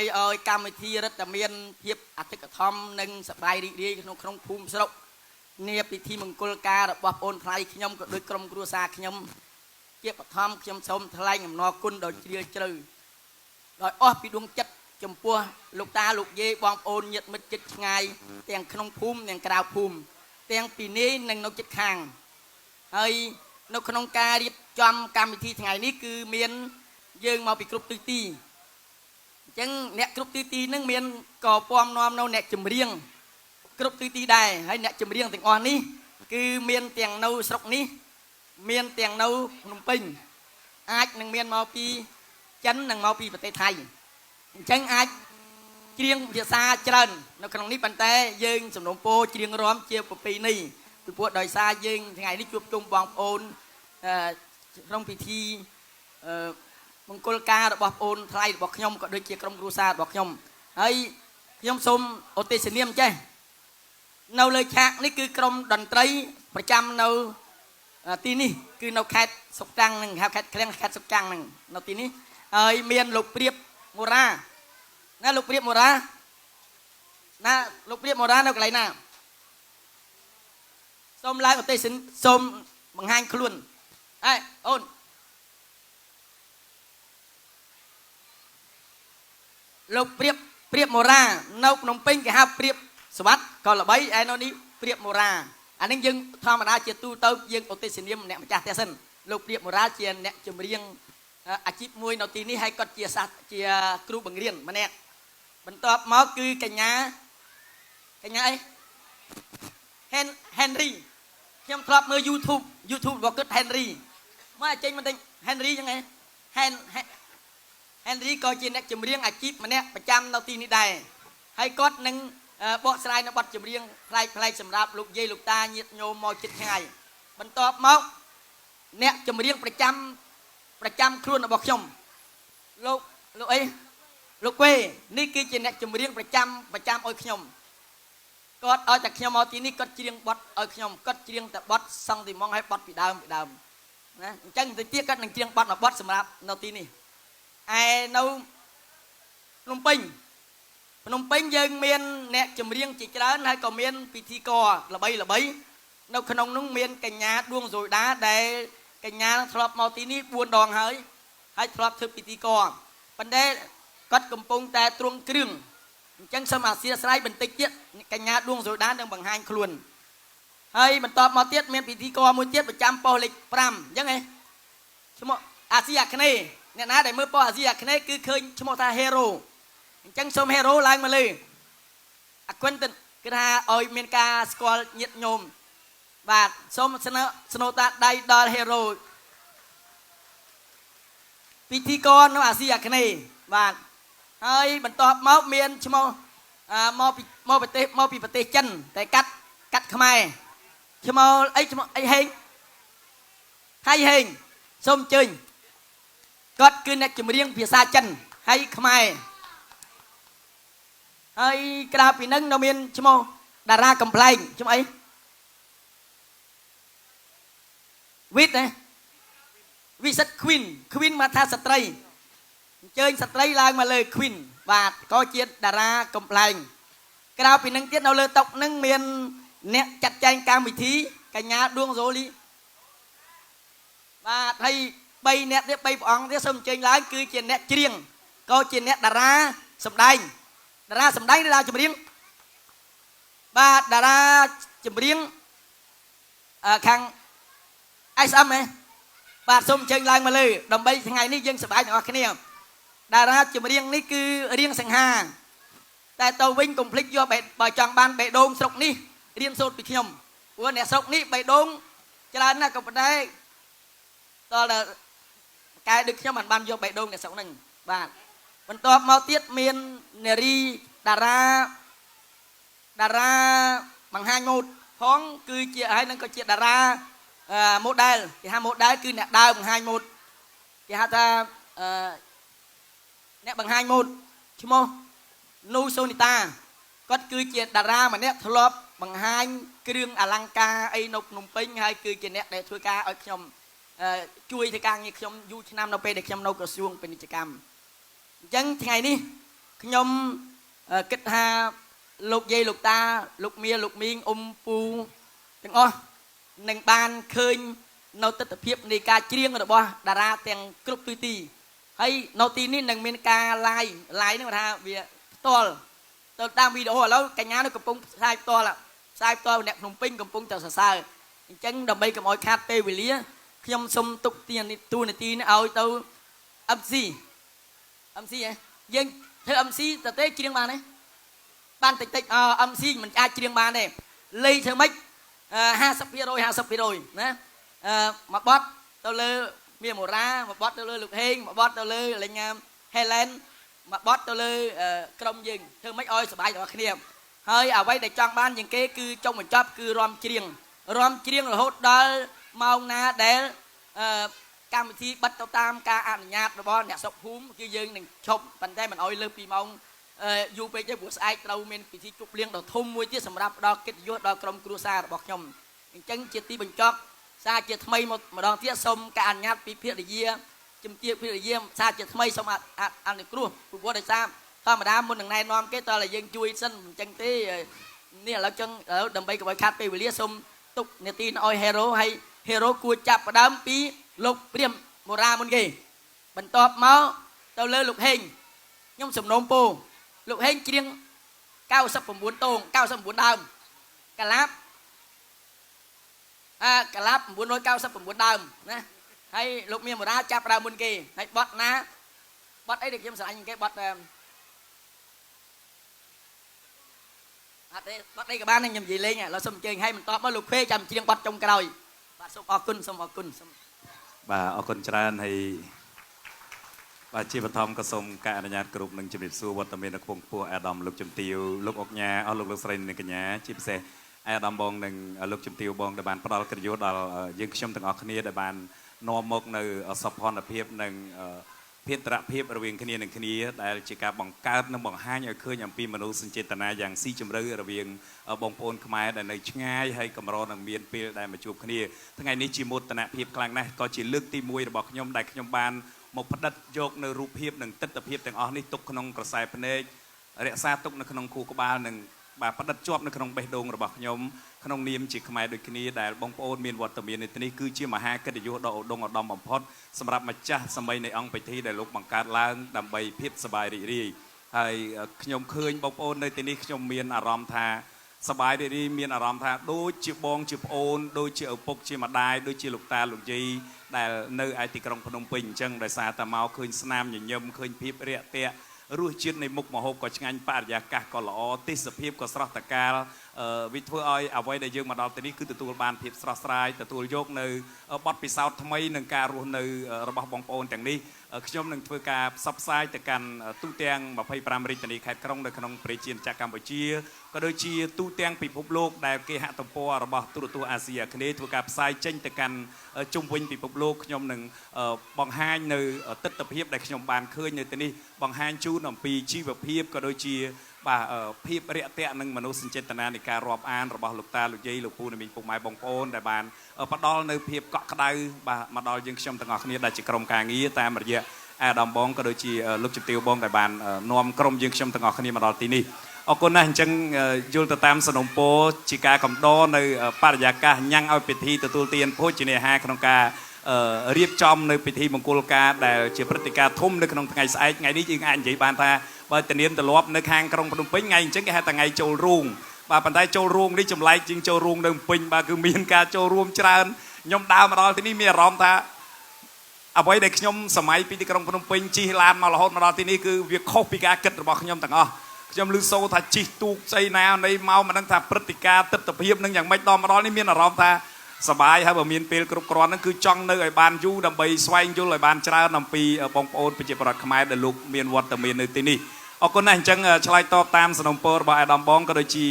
ដើម្បីឲ្យកម្មវិធីរដ្ឋមានភាពអធិកអធមនិងសប្បាយរីករាយក្នុងក្នុងភូមិស្រុកនាពិធីមង្គលការរបស់បងថ្លៃខ្ញុំក៏ដូចក្រុមគ្រួសារខ្ញុំជាបឋមខ្ញុំសូមថ្លែងអំណរគុណដ៏ជ្រាលជ្រៅដោយអស់ពីដួងចិត្តចំពោះលោកតាលោកយាយបងប្អូនញាតិមិត្តជិតឆ្ងាយទាំងក្នុងភូមិនិងក្រៅភូមិទាំងពីនេះនិងនៅជិតខាងហើយនៅក្នុងការរៀបចំកម្មវិធីថ្ងៃនេះគឺមានយើងមកពីគ្រប់ទិសទីអញ្ចឹងអ្នកគ្រប់ទិសទីនឹងមានក៏ពំនាំនៅអ្នកចម្រៀងគ្រប់ទិសទីដែរហើយអ្នកចម្រៀងទាំងអស់នេះគឺមានទាំងនៅស្រុកនេះមានទាំងនៅភ្នំពេញអាចនឹងមានមកពីចិននិងមកពីប្រទេសថៃអញ្ចឹងអាចច្រៀងភាសាច្រើននៅក្នុងនេះប៉ុន្តែយើងសំណូមពរច្រៀងរាំជាប្រពៃណីពីព្រោះដោយសារយើងថ្ងៃនេះជួបជុំបងប្អូនក្នុងពិធីមង្គលការរបស់បងថ្លៃរបស់ខ្ញុំក៏ដូចជាក្រុមគ្រួសាររបស់ខ្ញុំហើយខ្ញុំសូមឧទ្ទេសនាមចេះនៅលើឆាកនេះគឺក្រុមតន្ត្រីប្រចាំនៅទីនេះគឺនៅខេត្តសុកតាំងនឹងហៅខេត្តឃ្លាំងខេត្តសុកតាំងនឹងនៅទីនេះហើយមានលោកព្រៀបមូរ៉ាណាលោកព្រៀបមូរ៉ាណាលោកព្រៀបមូរ៉ានៅកន្លែងណាសូមឡើងឧទ្ទេសសូមបង្ហាញខ្លួនអេអូនលោកព្រៀបព្រៀបមូរ៉ានៅភ្នំពេញគេហៅព្រៀបសវត្តក៏ល្បីឯនៅនេះព្រៀបមូរ៉ាអានេះយើងធម្មតាជាទូទៅយើងឧទ្ទេសនាមអ្នកម្ចាស់ផ្ទះសិនលោកព្រៀបមូរ៉ាជាអ្នកចម្រៀងអាជីពមួយនៅទីនេះហើយគាត់ជាសាស្ត្រជាគ្រូបង្រៀនម្នាក់បន្ទាប់មកគឺកញ្ញាកញ្ញាអី Henry ខ្ញុំធ្លាប់មើល YouTube របស់គាត់ Henry មកចេញមកតិច Henry ចឹងឯង Henry ក៏ជាអ្នកចម្រៀងអាជីពម្នាក់ប្រចាំនៅទីនេះដែរហើយគាត់នឹងបកស្រាយនៅបទចម្រៀងប្លែកប្លែកសម្រាប់លោកយាយលោកតាញាតិញោមមកជិតឆ្ងាយបន្ទាប់មកអ្នកចម្រៀងប្រចាំខ្លួនរបស់ខ្ញុំលោកលោកអីលោកវេនេះគឺជាអ្នកចម្រៀងប្រចាំឲ្យខ្ញុំគាត់ឲ្យតែខ្ញុំមកទីនេះគាត់ច្រៀងបទឲ្យខ្ញុំគាត់ច្រៀងតែបទសង់ទីម៉ងឲ្យបទពីដើមណាអញ្ចឹងទៅទៀតគាត់នឹងច្រៀងបទមួយបទសម្រាប់នៅទីនេះឯនៅភ្នំពេញយើងមានអ្នកចម្រៀងជាច្រើនហើយក៏មានពិធីករល្បីនៅក្នុងនោះមានកញ្ញាដួងសូដាដែលកញ្ញាធ្លាប់មកទីនេះ4ដងហើយធ្លាប់ធ្វើពិធីករប៉ុន្តែគាត់កំពុងតែទ្រង់គ្រឿងអញ្ចឹងសូមអធិស្ឋានបន្តិចទៀតកញ្ញាដួងសូដានឹងបង្ហាញខ្លួនហើយបន្ទាប់មកទៀតមានពិធីករមួយទៀតប្រចាំប៉ុស្តិ៍លេខ5អញ្ចឹងឯងឈ្មោះអាស៊ីអាគ្នេយ៍អ្នកណាដែលមើលប៉ុស្តិ៍អាស៊ីអាគ្នេយ៍គឺឃើញឈ្មោះថា Hero អញ្ចឹងសូម Hero ឡើងមកលើអាគិនទៅគឺថាឲ្យមានការស្គាល់ញាតិញោមបាទសូមស្នើស្នូតាដៃដល់ Hero ពិធីករនៅអាស៊ីអាគ្នេយ៍បាទហើយបន្ទាប់មកមានឈ្មោះមកពីប្រទេសចិនតែកាត់ខ្មែរឈ្មោះអីឈ្មោះអីហេងថៃហេងសូមអញ្ជើញគាត់គឺអ្នកចម្រៀងភាសាចិនហើយខ្មែរហើយក្រៅពីនឹងនៅមានឈ្មោះតារាកំប្លែងឈ្មោះអីវិតណាវិសិទ្ធ Queen Queen មកថាស្ត្រីអញ្ជើញស្ត្រីឡើងមកលើ Queen បាទក៏ជាតារាកំប្លែងក្រៅពីនឹងទៀតនៅលើតុនឹងមានអ្នកចាត់ចែងកម្មវិធីកញ្ញាដួងសូលីបាទហើយ3អ្នកទៀត3ព្រះអង្គទៀតសូមអញ្ជើញឡើងគឺជាអ្នកច្រៀងក៏ជាអ្នកតារាសម្ដែងតារាសម្ដែងឬតារាចម្រៀងបាទតារាចម្រៀងខាង SM ហ៎បាទសូមអញ្ជើញឡើងមកលើដើម្បីថ្ងៃនេះយើងសប្បាយទាំងអស់គ្នាតារាចម្រៀងនេះគឺរៀងសង្ហាតែទៅវិញកុំភ្លេចយកបើចង់បានបេះដូងស្រុកនេះរៀនសូត្រពីខ្ញុំព្រោះអ្នកស្រុកនេះបេះដូងច្រើនណាស់ក៏ប៉ុន្តែតើកែដូចខ្ញុំមិនបានយកបេះដូងអ្នកស្រុកហ្នឹងបាទបន្ទាប់មកទៀតមាននារីតារាបង្ហាញម៉ូដផងគឺជាហើយនឹងក៏ជាតារា model គេហៅ model គឺអ្នកដើមបង្ហាញម៉ូដគេហៅថាអ្នកបង្ហាញម៉ូដឈ្មោះនូសូនីតាគាត់គឺជាតារាម្នាក់ធ្លាប់បង្ហាញគ្រឿងអលង្ការអីនៅភ្នំពេញហើយគឺជាអ្នកដែលធ្វើការឲ្យខ្ញុំជួយធ្វើការងារខ្ញុំយូរឆ្នាំនៅពេលដែលខ្ញុំនៅក្រសួងពាណិជ្ជកម្មអញ្ចឹងថ្ងៃនេះ ខ្ញុំគិតថាលោកយាយលោកតាលោកមាលោកមីងអ៊ំពូទាំងអស់នឹងបានឃើញនៅទស្សនភាពនៃការច្រៀងរបស់តារាទាំងគ្រប់ទិសទីហើយនៅទីនេះនឹងមានការ live ហ្នឹងថាវាផ្ទាល់ទៅតាមវីដេអូឥឡូវកញ្ញានៅកំពុងផ្សាយផ្ទាល់ផ្សាយផ្ទាល់អ្នកភ្នំពេញកំពុងតែសរសើរអញ្ចឹងដើម្បីកុំឲ្យខាតពេលវេលាខ្ញុំសូមទុកទីទូនាទីនេះឲ្យទៅ MC MC ហ៎យើងធ្វើ MC តទេច្រៀងបានទេបានតិចតិច MC មិនអាចច្រៀងបានទេលេងធ្វើម៉េច50% 50%ណាអឺមួយបត់ទៅលើមាមូរ៉ាមួយបត់ទៅលើលោកហេងមួយបត់ទៅលើលេងហេឡែនមួយបត់ទៅលើក្រុមយើងធ្វើម៉េចឲ្យសប្បាយទាំងអស់គ្នាហើយអ្វីដែលចង់បានជាងគេគឺចុងបញ្ចប់គឺរំច្រៀងរំច្រៀងរហូតដល់ម៉ោងណាដែលអឺកម្មវិធីបិទទៅតាមការអនុញ្ញាតរបស់អ្នកស្រុកភូមិគឺយើងនឹងឈប់ប៉ុន្តែមិនអោយលើសពីម៉ោងយូរពេកទេព្រោះស្អែកត្រូវមានពិធីជប់លៀងដ៏ធំមួយទៀតសម្រាប់ផ្ដល់កិត្តិយសដល់ក្រុមគ្រួសាររបស់ខ្ញុំអញ្ចឹងជាទីបញ្ចប់សារជាថ្មីមកម្ដងទៀតសូមការអនុញ្ញាតពីភរិយាជំទាវភរិយាសារជាថ្មីសូមអនុគ្រោះព្រោះដោយសារធម្មតាមុននឹងណែនាំគេតើតែយើងជួយសិនអញ្ចឹងទេនេះឥឡូវចឹងឥឡូវដើម្បីកុំឲ្យខាត់ពេលវេលាសូមទុកនាទីឲ្យ hero ហើយ hero គួរចាប់ផ្ដើមពីលោកព្រាមមូរ៉ាមុនគេបន្ទាប់មកទៅលើលោកហេងខ្ញុំសំណូមពរលោកហេងច្រៀង99តង99ដើមកលាបអាកលាប999ដើមណាហើយលោកមានមូរ៉ាចាប់ដើមមុនគេហើយបត់ណាបត់អីដែលខ្ញុំស្រឡាញ់គេបត់អត់ទេបត់អីក៏បានខ្ញុំនិយាយលេងឥឡូវសូមអញ្ជើញឲ្យបន្តមកលោកខេចាំច្រៀងបត់ចុងក្រោយបាទសូមអរគុណសូមអរគុណសូម បាទអរគុណច្រើនហើយបាទជាបឋមក៏សូមការអនុញ្ញាតគ្រប់នឹងជំរាបសួរវត្តមាននៅខ្ពង់ខ្ពស់អាដាមលោកជំទាវលោកអុកញ៉ាអស់លោកលោកស្រីនិងកញ្ញាជាពិសេសអាដាមបងនិងលោកជំទាវបងដែលបានផ្ដល់កិត្តិយសដល់យើងខ្ញុំទាំងអស់គ្នាដែលបាននាំមកនៅសោភ័ណភាពនិងភេទរភាពរវាងគ្នានឹងគ្នាដែលជាការបង្កើតនិងបង្ហាញឲ្យឃើញអំពីមនោសញ្ចេតនាយ៉ាងស៊ីជម្រៅរវាងបងប្អូនខ្មែរដែលនៅឆ្ងាយហើយកម្រនឹងមានពេលដែលមកជួបគ្នាថ្ងៃនេះជាមោទនភាពខ្លាំងណាស់ក៏ជាលើកទី1របស់ខ្ញុំដែលខ្ញុំបានមកផ្ដិតយកនៅរូបភាពនិងទិដ្ឋភាពទាំងអស់នេះទុកក្នុងក្រសែភ្នែករក្សាទុកនៅក្នុងខួរក្បាលនិងបាទផ្ដិតជាប់នៅក្នុងបេះដូងរបស់ខ្ញុំក្នុងនាមជាខ្មែរដូចគ្នាដែលបងប្អូនមានវត្តមាននៅទីនេះគឺជាមហាកិត្តិយសដ៏ឧត្តមឧត្តមបំផុតសម្រាប់ម្ចាស់សម័យនៃអង្គពិធីដែលលោកបង្កើតឡើងដើម្បីភាពសប្បាយរីករាយហើយខ្ញុំឃើញបងប្អូននៅទីនេះខ្ញុំមានអារម្មណ៍ថាសប្បាយរីករាយមានអារម្មណ៍ថាដូចជាបងជាប្អូនដូចជាឪពុកជាម្ដាយដូចជាលោកតាលោកយាយដែលនៅឯទីក្រុងភ្នំពេញអញ្ចឹងដោយសារតែមកឃើញស្នាមញញឹមឃើញភាពរាក់ទាក់រសជាតិនៃមុខម្ហូបក៏ឆ្ងាញ់បរិយាកាសក៏ល្អទេសភាពក៏ស្រស់ត្រកាលវាធ្វើឲ្យអ្វីដែលយើងមកដល់ទីនេះគឺទទួលបានភាពស្រស់ស្រាយទទួលយកនៅបទពិសោធន៍ថ្មីនឹងការរស់នៅរបស់បងប្អូនទាំងនេះខ្ញុំនឹងធ្វើការផ្សព្វផ្សាយទៅកាន់ទូទាំង25រាជធានីខេត្តក្រុងនៅក្នុងប្រជាណាចក្រកម្ពុជាក៏ដូចជាទូទាំងពិភពលោកដែលគេហទំព័ររបស់ទូរទស្សន៍អាស៊ីអាគ្នេយ៍ធ្វើការផ្សាយចេញទៅកាន់ជុំវិញពិភពលោកខ្ញុំនឹងបង្ហាញនៅទិដ្ឋភាពដែលខ្ញុំបានឃើញនៅទីនេះបង្ហាញជូនអំពីជីវភាពក៏ដូចជាបាទភាពរាក់ទាក់និងមនោសញ្ចេតនានៃការរាប់អានរបស់លោកតាលោកយាយលោកពូអ្នកមីងពុកម៉ែបងប្អូនដែលបានផ្ដល់នៅភាពកក់ក្ដៅបាទមកដល់យើងខ្ញុំទាំងអស់គ្នាដែលជាក្រុមការងារតាមរយៈអាដាមបងក៏ដូចជាលោកជំទាវបងដែលបាននាំក្រុមយើងខ្ញុំទាំងអស់គ្នាមកដល់ទីនេះអរគុណណាស់អញ្ចឹងយល់ទៅតាមសនំពោជាការកំដរនៅបរិយាកាសញ៉ាំងឲ្យពិធីទទួលទានភោជនាហារក្នុងការរៀបចំនៅពិធីមង្គលការដែលជាព្រឹត្តិការណ៍ធំនៅក្នុងថ្ងៃស្អែកថ្ងៃនេះយើងអាចនិយាយបានថាបើធានាទម្លាប់នៅខាងក្រុងភ្នំពេញថ្ងៃអញ្ចឹងគេហៅថាថ្ងៃចូលរូងបាទប៉ុន្តែចូលរូងនេះចម្លែកជាងចូលរូងនៅភ្នំពេញបាទគឺមានការចូលរួមច្រើនខ្ញុំដើរមកដល់ទីនេះមានអារម្មណ៍ថាអ្វីដែលខ្ញុំសម័យពីទីក្រុងភ្នំពេញជិះឡានមករហូតមកដល់ទីនេះគឺវាខុសពីការគិតរបស់ខ្ញុំទាំងអស់ខ្ញុំឮសូរថាជិះទូកស្អីណានៃមកមិនដឹងថាព្រឹត្តិការណ៍ទិដ្ឋភាពនឹងយ៉ាងម៉េចដល់មកដល់នេះមានអារម្មណ៍ថាសប្បាយហើយបើមានពេលគ្រប់គ្រាន់ហ្នឹងគឺចង់នៅឲ្យបានយូរដើម្បីស្វែងយល់ឲ្យបានច្រើនអំពីបងប្អូនប្រជាពលរដ្ឋខ្មែរដែលលោកមានវត្តមាននៅទីនេះអរគុណណាស់អញ្ចឹងឆ្លើយតបតាមសំណពររបស់អាដាមបងក៏ដូចជា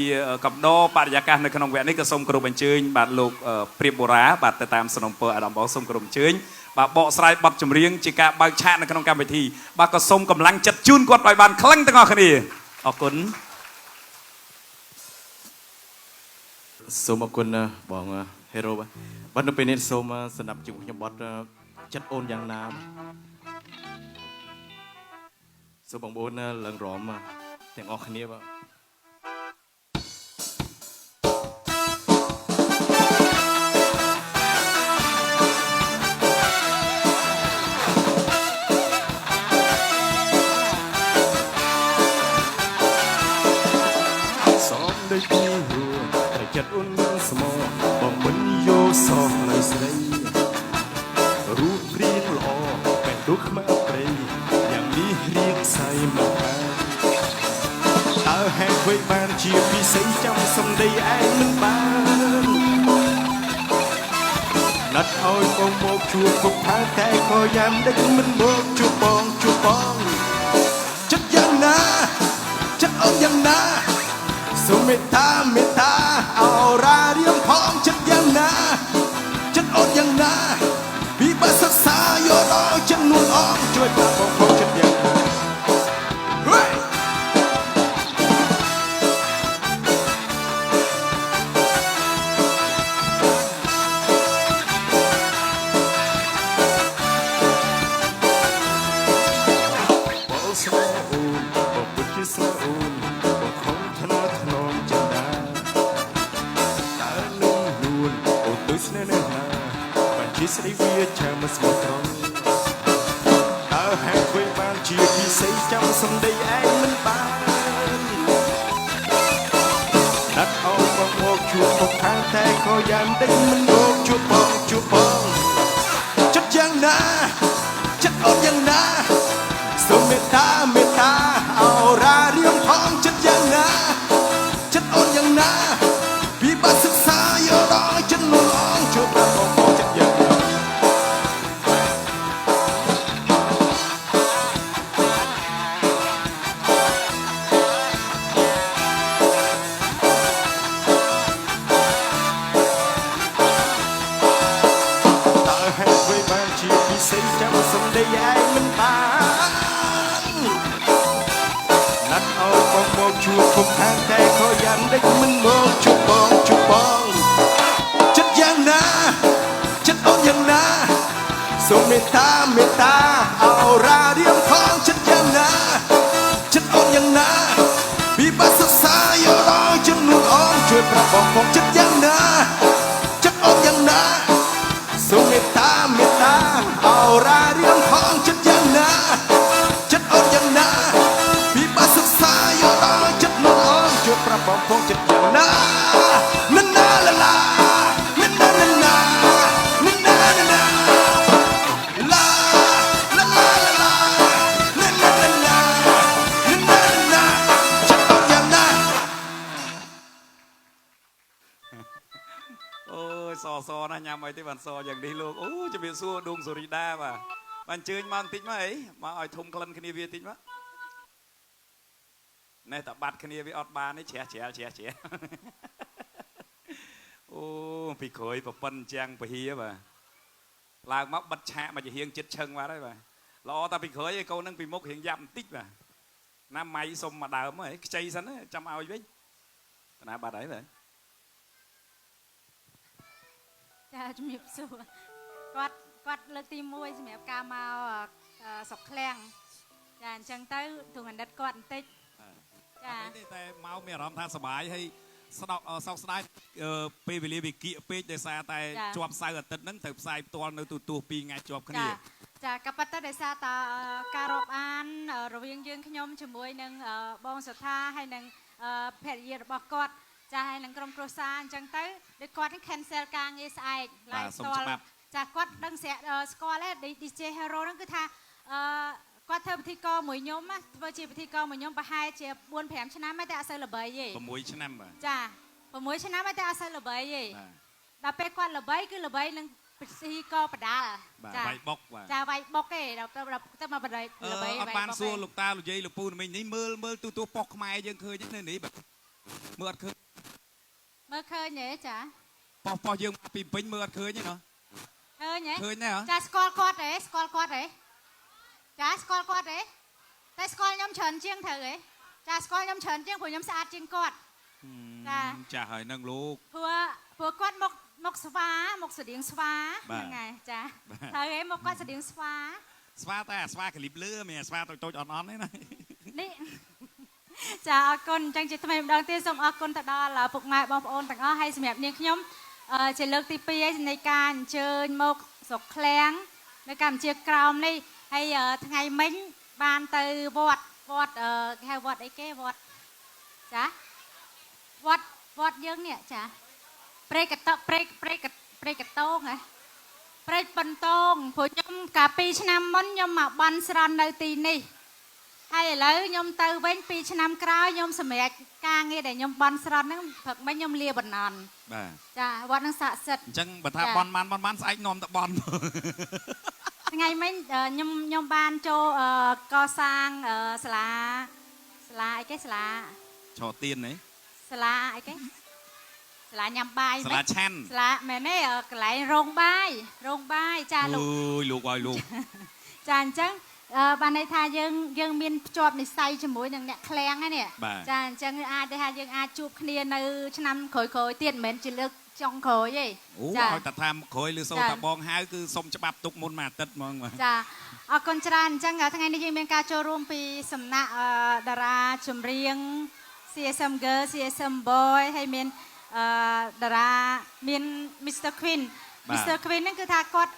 កំដរបរិយាកាសនៅក្នុងវគ្គនេះក៏សូមគោរពអញ្ជើញបាទលោកព្រាបបូរ៉ាបាទទៅតាមសំណពរអាដាមបងសូមគោរពអញ្ជើញបាទបកស្រាយបទចម្រៀងជាការបើកឆាកនៅក្នុងកម្មវិធីបាទក៏សូមកម្លាំងចិត្តជូនគាត់ឲ្យបានខ្លាំងទាំងអស់គ្នាអរគុណ សូមអរគុណបងហេរ៉ូបាទនៅពេលនេះសូមស្ដាប់ជាមួយខ្ញុំបទចិត្តអូនយ៉ាងណា សូមបងប្អូនឡើងរំទាំងអស់គ្នាបាទ សំដូចពីរួតែចិត្តអូនមិនស្មោបងមិនយកសោះឡើយស្រីរូបរាងល្អបែបដូចខ្មៅព្រៃយ៉ាងនេះរៀងសៃមិនបានតើហេតុអ្វីបានជាពិសេសចាំសំដីឯងមិនបានណាត់ឲ្យបងមកជួបពុកផាតែក៏យ៉ាងដេចមិនមកជួបបងជួបបងចិត្តយ៉ាងណាចិត្តអូនយ៉ាងណា សូមមេត្តាមេត្តាអរ៉ារៀងផងចិត្តយ៉ាងណាចិត្តអូនយ៉ាងណាពិបាកសិក្សាយកដល់ចំនួនអងជួយប្រាប់បងផងចិត្តយ៉ាងណាហេបងស្នេហ៍អូនបងពិតជាស្នេហ៍អូនបងខំថ្នោថ្នមចិន្តាតើនឹងនួនអូនទៅស្នេហ៍ណាស់ណាបានជាស្រីវាឆាមស្មោះត្រង់តើហេតុអ្វីបានជាពិសេសចាំសំដីឯងមិនបានណាត់ឲ្យបងមកជួបមកខាងតែក៏យ៉ាងដេញមិនមកជួបបងជួបបងចិត្តយ៉ាងណាចិត្តអូនយ៉ាងណាសូមមេត្តាមេត្តាអរ៉ារៀងផងចិត្តយ៉ាងណាចិត្តអូនយ៉ាងណាពិបាកសិក្សាយកដល់ចិត្តនួនអងជួយប្រាប់បងផងចិត្តយ៉ាងណាតើហេតុអ្វីបានជាពិសេសចាំសំដីឯងមិនបានណាត់ឲ្យបងមកជួបពុកខាងតែក៏យ៉ាងដេចមិនមកជួបបងជួបបងចិត្តយ៉ាងណាចិត្តអូនយ៉ាងណាសូមមេត្តាមេត្តាអរ៉ារៀងផងចិត្តយ៉ាងណាចិត្តអូនយ៉ាងណាពិបាកសិក្សាយកដល់ចំនួនអងជួយប្រាប់បងផងចិត្តយ៉ាងណាចិត្តអូនយ៉ាងណាសូមមេត្តាមេត្តាអរ៉ារៀងផងចិត្តយ៉ាងណាចិត្តអូនយ៉ាងណាពិបាកសិក្សាយកដល់ចិត្តនួនអងជួយប្រាប់បងផងចិត្តយ៉ាងណាណាណាឡាឡាណាណាណាណាណាណាណាឡាឡាឡាឡាណាណាណាណាណាណាចិត្តអូនយ៉ាងណា អូយសសណាស់ញ៉ាំអីទេបានសយ៉ាងនេះលោកអូជំរាបសួរដួងសូរីដាបាទបានអញ្ជើញមកបន្តិចមកអីមកឲ្យធំក្លិនគ្នាវាតិចមកនេះតបាត់គ្នាវាអត់បានទេជ្រះជ្រាលជ្រះជ្រាលអូពីក្រោយប្រប៉ិនជាងពហិបាទឡើងមកបិទឆាកមកជាហៀងចិត្តឈឹងបាទហើយបាទល្អតែពីក្រោយឯកូននឹងពីមុខរៀងយ៉ាប់បន្តិចបាទណាម៉ៃសុំមកដើមហីខ្ចីសិនចាំឲ្យវិញណាបាត់ហើយបាទ ចាជំរាបសួរគាត់លើកទី1សម្រាប់ការមកស្រុកឃ្លាំងចាអញ្ចឹងទៅទូអាណិតគាត់បន្តិចចា ទេតែមកមានអារម្មណ៍ថាសប្បាយហើយស្ដោកសោកស្ដាយពេលវេលាវាគៀកពេកដោយសារតែជាប់សៅរ៍អាទិត្យហ្នឹងត្រូវផ្សាយផ្ទាល់នៅទូទស្សន៍2ថ្ងៃជាប់គ្នា ចាក៏ប៉ុន្តែដោយសារតាការរាប់អានរវាងយើងខ្ញុំជាមួយនឹងបងសុថាហើយនឹងភរិយារបស់គាត់ចាហើយនឹងក្រុមគ្រួសារអញ្ចឹងទៅដូចគាត់នឹង cancel ការងារស្អែក បាទសូមច្បាប់ ចាគាត់ដឹងស្រាក់ស្គាល់ទេ DJ Hero ហ្នឹងគឺថាអឺគាត់ធ្វើពិធីករមួយខ្ញុំណាធ្វើជាពិធីករមួយខ្ញុំប្រហែលជា4 5ឆ្នាំហើយតែអត់សូវល្បីទេ 6ឆ្នាំបាទ ចា6ឆ្នាំហើយតែអត់សូវល្បីទេ បាទ ដល់ពេលគាត់ល្បីគឺល្បីនឹងពិធីករបដាល់ បាទវាយបុកបាទ ចាវាយបុកទេដល់ទៅទៅមកល្បីល្បី អត់បានសួរលោកតាលោកយាយលោកពូមិញនេះមើលមើលទូទស្សន៍ប៉ុស្តិ៍ខ្មែរយើងឃើញនៅនេះបាទមើលអត់ឃើញ មើលឃើញទេចា ប៉ុស្តិ៍ប៉ុស្តិ៍យើងមកពីពេញមើលអត់ឃើញទេណោះ ឃើញទេ ឃើញទេហ៎ ចាស្គាល់គាត់ទេស្គាល់គាត់ទេចាស្គាល់គាត់ទេតែស្គាល់ខ្ញុំច្រើនជាងត្រូវទេចាស្គាល់ខ្ញុំច្រើនជាងព្រោះខ្ញុំស្អាតជាងគាត់ ចា ចាស់ហើយនឹងលោក ព្រោះគាត់មកមកស្វាមកស្តៀងស្វា បាទ ហ្នឹងហើយចា បាទ ត្រូវហ៎មកគាត់ស្តៀងស្វា ស្វាតែអាស្វាក្លីបលឺមានអាស្វាតូចតូចអន់អន់ទេណា នេះចាអរគុណអញ្ចឹងជាថ្មីម្ដងទៀតសូមអរគុណទៅដល់ពុកម៉ែបងប្អូនទាំងអស់ហើយសម្រាប់នាងខ្ញុំជាលើកទី2ហើយនៃការអញ្ជើញមកស្រុកឃ្លាំងនៅកម្ពុជាក្រោមនេះហើយថ្ងៃមិញបានទៅវត្តវត្តគេហៅវត្តអីគេវត្តចាវត្តវត្តយើងនេះចាព្រែកកតព្រែកព្រែកព្រែកកតងហ៎ព្រែកប៉ុនតងព្រោះខ្ញុំកាល2ឆ្នាំមុនខ្ញុំមកបន់ស្រន់នៅទីនេះហើយឥឡូវខ្ញុំទៅវិញ2ឆ្នាំក្រោយខ្ញុំសម្រេចការងារដែលខ្ញុំបន់ស្រន់ហ្នឹងព្រឹកមិញខ្ញុំលាបណ្ណន់ បាទ ចាវត្តហ្នឹងស័ក្តិសិទ្ធិ អញ្ចឹងបើថាបន់បានបន់បានស្អែកនាំទៅបន់ ថ្ងៃមិញខ្ញុំបានចូលកសាងសាលាសាលាអីគេសាលា ឆោទៀនហ៎ សាលាអីគេសាលាញ៉ាំបាយ សាលាឆាន់ សាលាមែនទេកន្លែងរោងបាយរោងបាយចាលោក អូយលោកឲ្យលោក ចាអញ្ចឹងបានន័យថាយើងយើងមានភ្ជាប់និស្ស័យជាមួយនឹងអ្នកឃ្លាំងហ្នឹងនេះចាអញ្ចឹងអាចថាយើងអាចជួបគ្នានៅឆ្នាំក្រោយៗទៀតមិនមែនជាលើកចុងក្រោយទេ ចាឲ្យតាថាក្រោយឬសូតាបងហៅគឺសុំច្បាប់ទុកមុនមួយអាទិត្យហ្មង ចាអរគុណច្រើនអញ្ចឹងថ្ងៃនេះយើងមានការចូលរួមពីសំណាក់តារាចម្រៀង CSM Girl CSM Boy ហើយមានតារាមាន Mr Queen Mr Queen ហ្នឹងគឺថាគាត់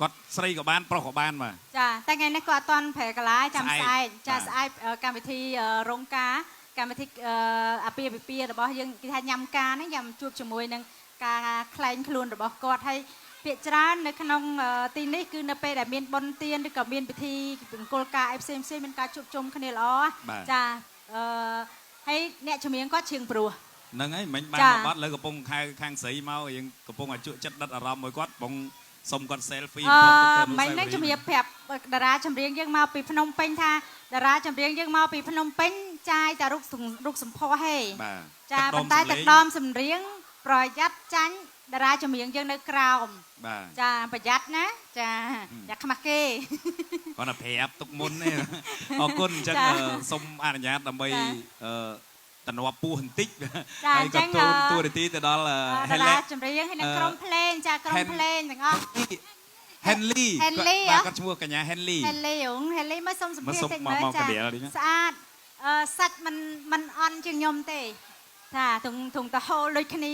គាត់ស្រីក៏បានប្រុសក៏បានបាទ ចាតែថ្ងៃនេះគាត់អត់ទាន់ប្រែកាឡាចាំស្អែកចាស្អែកកម្មវិធីរោងការកម្មវិធីអាពាហ៍ពិពាហ៍របស់យើងគេថាញ៉ាំការហ្នឹងញ៉ាំជួបជាមួយនឹងការក្លែងខ្លួនរបស់គាត់ហើយភាគច្រើននៅក្នុងទីនេះគឺនៅពេលដែលមានបុណ្យទានឬក៏មានពិធីមង្គលការអីផ្សេងផ្សេងមានការជួបជុំគ្នាល្អចាអឺហើយអ្នកជំនាញគាត់ឈៀងព្រោះ ហ្នឹងហើយមិញបានបត់លើកំពុងខៅខាងស្រីមកយើងកំពុងឲ្យជក់ចិត្តដិតអារម្មណ៍មួយគាត់កំពុងសុំគាត់ selfie ផងទៅមិញហ្នឹងជំរាបប្រាប់តារាចម្រៀងយើងមកពីភ្នំពេញថាតារាចម្រៀងយើងមកពីភ្នំពេញចាយតែរូបរូបសម្ផស្សហេចាប៉ុន្តែទឹកដមចម្រៀងប្រយ័ត្នចាញ់តារាចម្រៀងយើងនៅក្រោមចាប្រយ័ត្នណាចាយ៉ាខ្មាស់គេ គាត់តែប្រាប់ទុកមុនទេអរគុណអញ្ចឹងសូមអនុញ្ញាតដើម្បីតំណពោះបន្តិចហើយក៏ទូនទូរទីទៅដល់ ហេឡាចម្រៀងហើយនឹងក្រុមភ្លេងចាក្រុមភ្លេងទាំងអស់ Henley បាទគាត់ឈ្មោះកញ្ញា Henley Henley ហង Henley មកសុំសម្ភារតិចមើលចាស្អាតអឺសាច់មិនមិនអន់ជាងខ្ញុំទេចាធុងធុងតហូលដូចគ្នា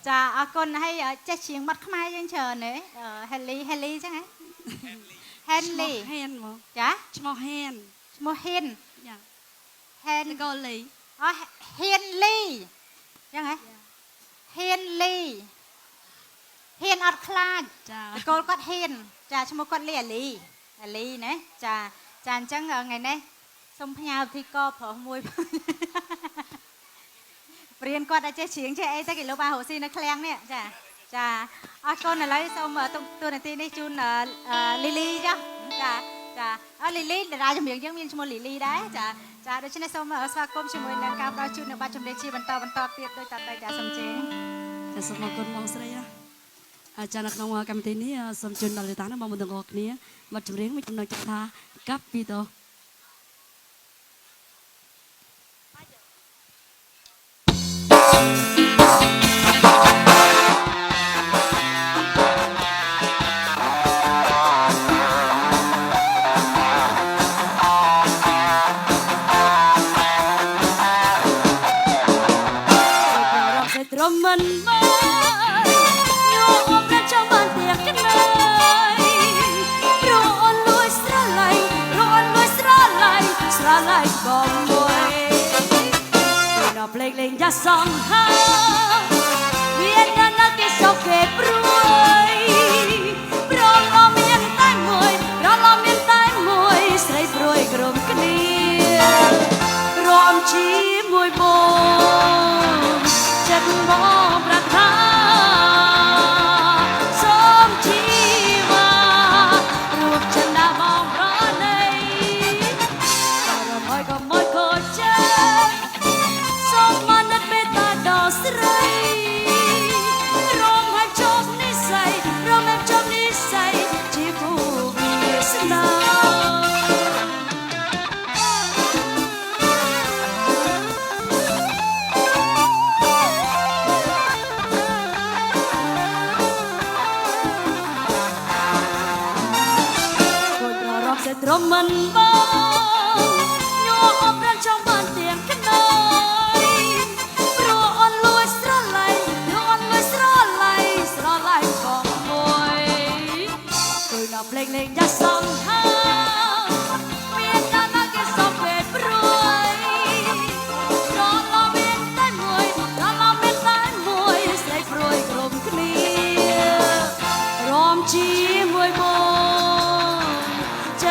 ចាអរគុណហើយចេះច្រៀងបទខ្មែរយើងច្រើនទេ Henley Henley ចឹងហ៎ Henley ហ៊ានមក ចា ឈ្មោះហ៊ាន ឈ្មោះហ៊ាន ចា ហ៊ាន កូលី អូហ៊ានលីចឹងហ៎ហ៊ានលីហ៊ានអត់ខ្លាច ចា កូលគាត់ហ៊ានចាឈ្មោះគាត់លីអាលីអាលីណាចាចាអញ្ចឹងថ្ងៃនេះសូមផ្ញើពិធីករប្រុសមួយព្រៀនគាត់ឲ្យចេះច្រៀងចេះអីទៅគេលោកបានរកស៊ីនៅឃ្លាំងនេះចាចាអរគុណឥឡូវសូមទូនាទីនេះជូនលីលីចាចាចាអលីលីតារាចម្រៀងយើងមានឈ្មោះលីលីដែរចាចាដូច្នេះសូមស្វាគមន៍ជាមួយនឹងការផ្ដល់ជូននៅបទចម្រៀងជាបន្តបន្តទៀតដោយតទៅចាសូមជេ ចាសូមអរគុណបងស្រីអាចារ្យនៅក្នុងកម្មវិធីនេះសូមជូនដល់លោកតានិងបងប្អូនទាំងអស់គ្នាបទចម្រៀងមួយចំណុចថាកាប់ពីតោត្រមិនបានញោមប្រចាំបានទាំងក្នៃព្រោះអូនលួចស្រឡាញ់ព្រោះអូនលួចស្រឡាញ់ស្រឡាញ់បងមួយដល់ភ្លេចលេងយ៉ាសងហាវាណាស់គេសោកគេព្រួយព្រោះឡំមានតែមួយព្រោះឡំមានតែមួយស្រីព្រួយក្រុមគ្នារំជាមួយបងចិត្តបងប្រាថ្នាសូមជីវ៉ារូបចិនដាបងប្រណីរមឲ្យក៏មកក៏ចិត្តសូមមនិតមេត្តាដល់ស្រីរមឲ្យជប់និស័យរមឲ្យជប់និស័យជាគូវាសនាត្រមិនបង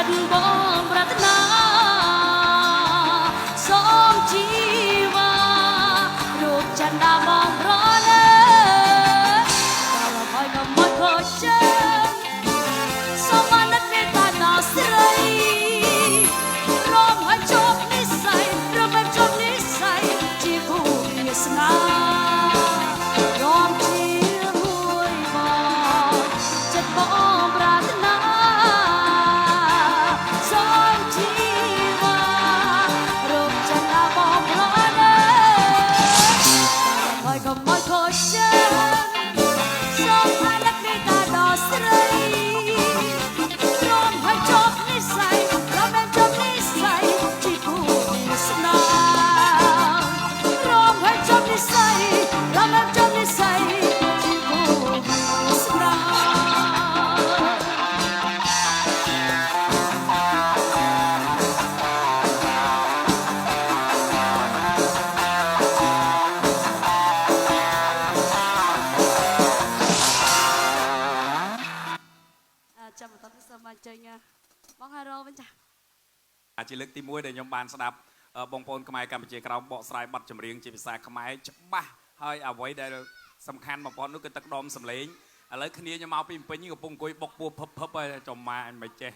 ចិត្តបងប្រាថ្នាសូមជីវ៉ារូបចន្ទាបងប្រណើដល់ហើយកុំមកខូចចិត្តសូមអាណិតមេត្តាដល់ស្រីរំឲ្យជាប់និស័យរំឲ្យជាប់និស័យជាគូវាសនារំជាមួយបងចិត្តបងប្រាថ្នាសូមជីវ៉ារូបចន្ទាបងប្រណើហើយកុំមកខូចចិត្តសូមអាណិតមេត្តាដល់ស្រីរំឲ្យជាប់និស័យរំឲ្យជាប់និស័យជាគូវាសនារំឲ្យជាប់និស័យរំឲ្យជាប់និស័យជាគូវាសនា ចាំបន្តទៅសូមអញ្ជើញបងហារ៉ូវិញចា អាជាលើកទី1ដែលខ្ញុំបានស្ដាប់បងប្អូនខ្មែរកម្ពុជាក្រោមបកស្រាយបទចម្រៀងជាភាសាខ្មែរច្បាស់ហើយអ្វីដែលសំខាន់បំផុតនោះគឺទឹកដមសម្លេងឥឡូវគ្នាខ្ញុំមកពីភ្នំពេញកំពុងអង្គុយបុកពោះភឹបភឹបហើយចំម៉ាអញមិនចេះ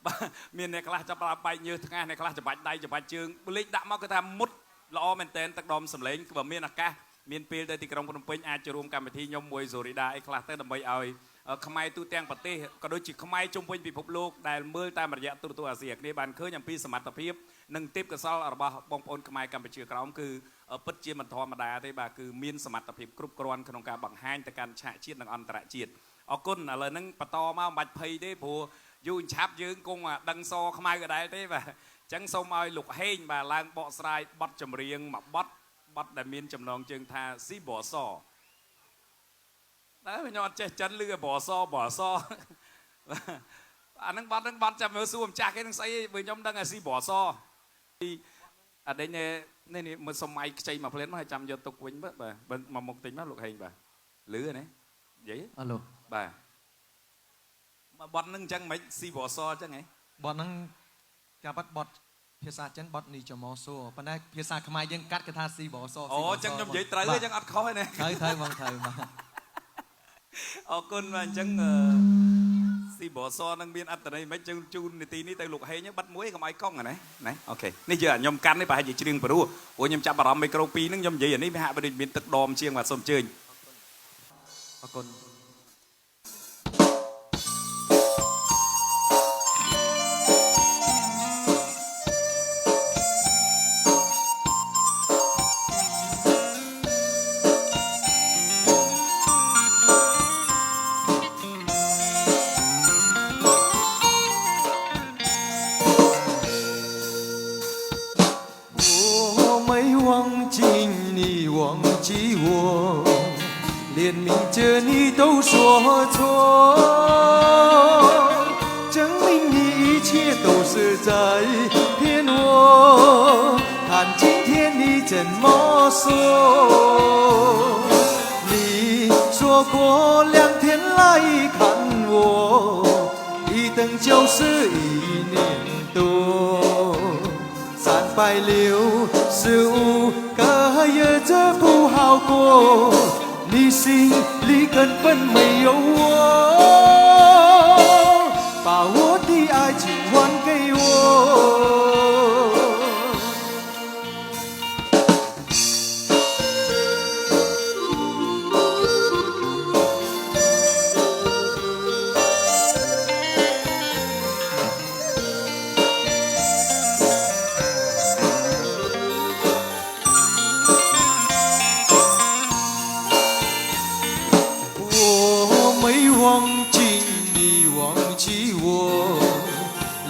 បាទមានអ្នកខ្លះចាប់បែកញើសថ្ងាសអ្នកខ្លះច្បាច់ដៃច្បាច់ជើងលេខដាក់មកគឺថាមុតល្អមែនតែនទឹកដមសម្លេងបើមានឱកាសមានពេលទៅទីក្រុងភ្នំពេញអាចចូលរួមកម្មវិធីខ្ញុំមួយសូរីដាអីខ្លះទៅដើម្បីឲ្យខ្មែរទូទាំងប្រទេសក៏ដូចជាខ្មែរជុំវិញពិភពលោកដែលមើលតាមរយៈទូរទស្សន៍អាស៊ីអាគ្នេយ៍បានឃើញអំពីសមត្ថភាពនិងទេពកោសល្យរបស់បងប្អូនខ្មែរកម្ពុជាក្រោមគឺពិតជាមិនធម្មតាទេបាទគឺមានសមត្ថភាពគ្រប់គ្រាន់ក្នុងការបង្ហាញទៅកាន់ឆាកជាតិនិងអន្តរជាតិអរគុណឥឡូវហ្នឹងបន្តមកមិនបាច់ភ័យទេព្រោះយូរឆាប់យើងគង់ដឹងសខ្មៅក៏ដែរទេបាទអញ្ចឹងសូមឲ្យលោកហេងបាទឡើងបកស្រាយបទចម្រៀងមួយបទបទដែលមានចំណងជើងថាស៊ីបសតែខ្ញុំអត់ចេះចិនឬបសបសអាហ្នឹងបត់ហ្នឹងបត់ចាំមើលសួរម្ចាស់គេនឹងស្អីបើខ្ញុំដឹងអាស៊ីបសអដេញនេះនេះមើលសុំម៉ៃខ្ចីមកផ្លែនមកឲ្យចាំយកទុកវិញបាទបើមកមុខតិចមកលោកហេងបាទលឺណានិយាយ អាឡូ បាទបត់ហ្នឹងអញ្ចឹងមិនស៊ីបសអញ្ចឹងហ៎ បត់ហ្នឹងការបត់បត់ភាសាចិនបត់នេះចមសួរប៉ុន្តែភាសាខ្មែរយើងកាត់គេថាស៊ីបស អូអញ្ចឹងខ្ញុំនិយាយត្រូវអញ្ចឹងអត់ខុសទេណា ត្រូវត្រូវបងត្រូវបាទ អរគុណបាទអញ្ចឹងស៊ីបសនឹងមានអត្តន័យមិនជូននីតិនេះទៅលោកហេងបាត់មួយកុំឲ្យកង់ណាណាអូខេនេះយើងខ្ញុំកាន់នេះប្រហែលជាច្រៀងព្រោះព្រោះខ្ញុំចាប់អារម្មណ៍មីក្រូ2ហ្នឹងខ្ញុំនិយាយអានេះវាហាក់បីដូចមានទឹកដមជាងបាទសូមអញ្ជើញ អរគុណ 我没忘记你，忘记我，连名字你都说错，证明你一切都是在骗我。看今天你怎么说？你说过两天来看我，一等就是1年多。365个日子不好过，你心里根本没有我，把我的爱情还给我。我没忘记你，忘记我，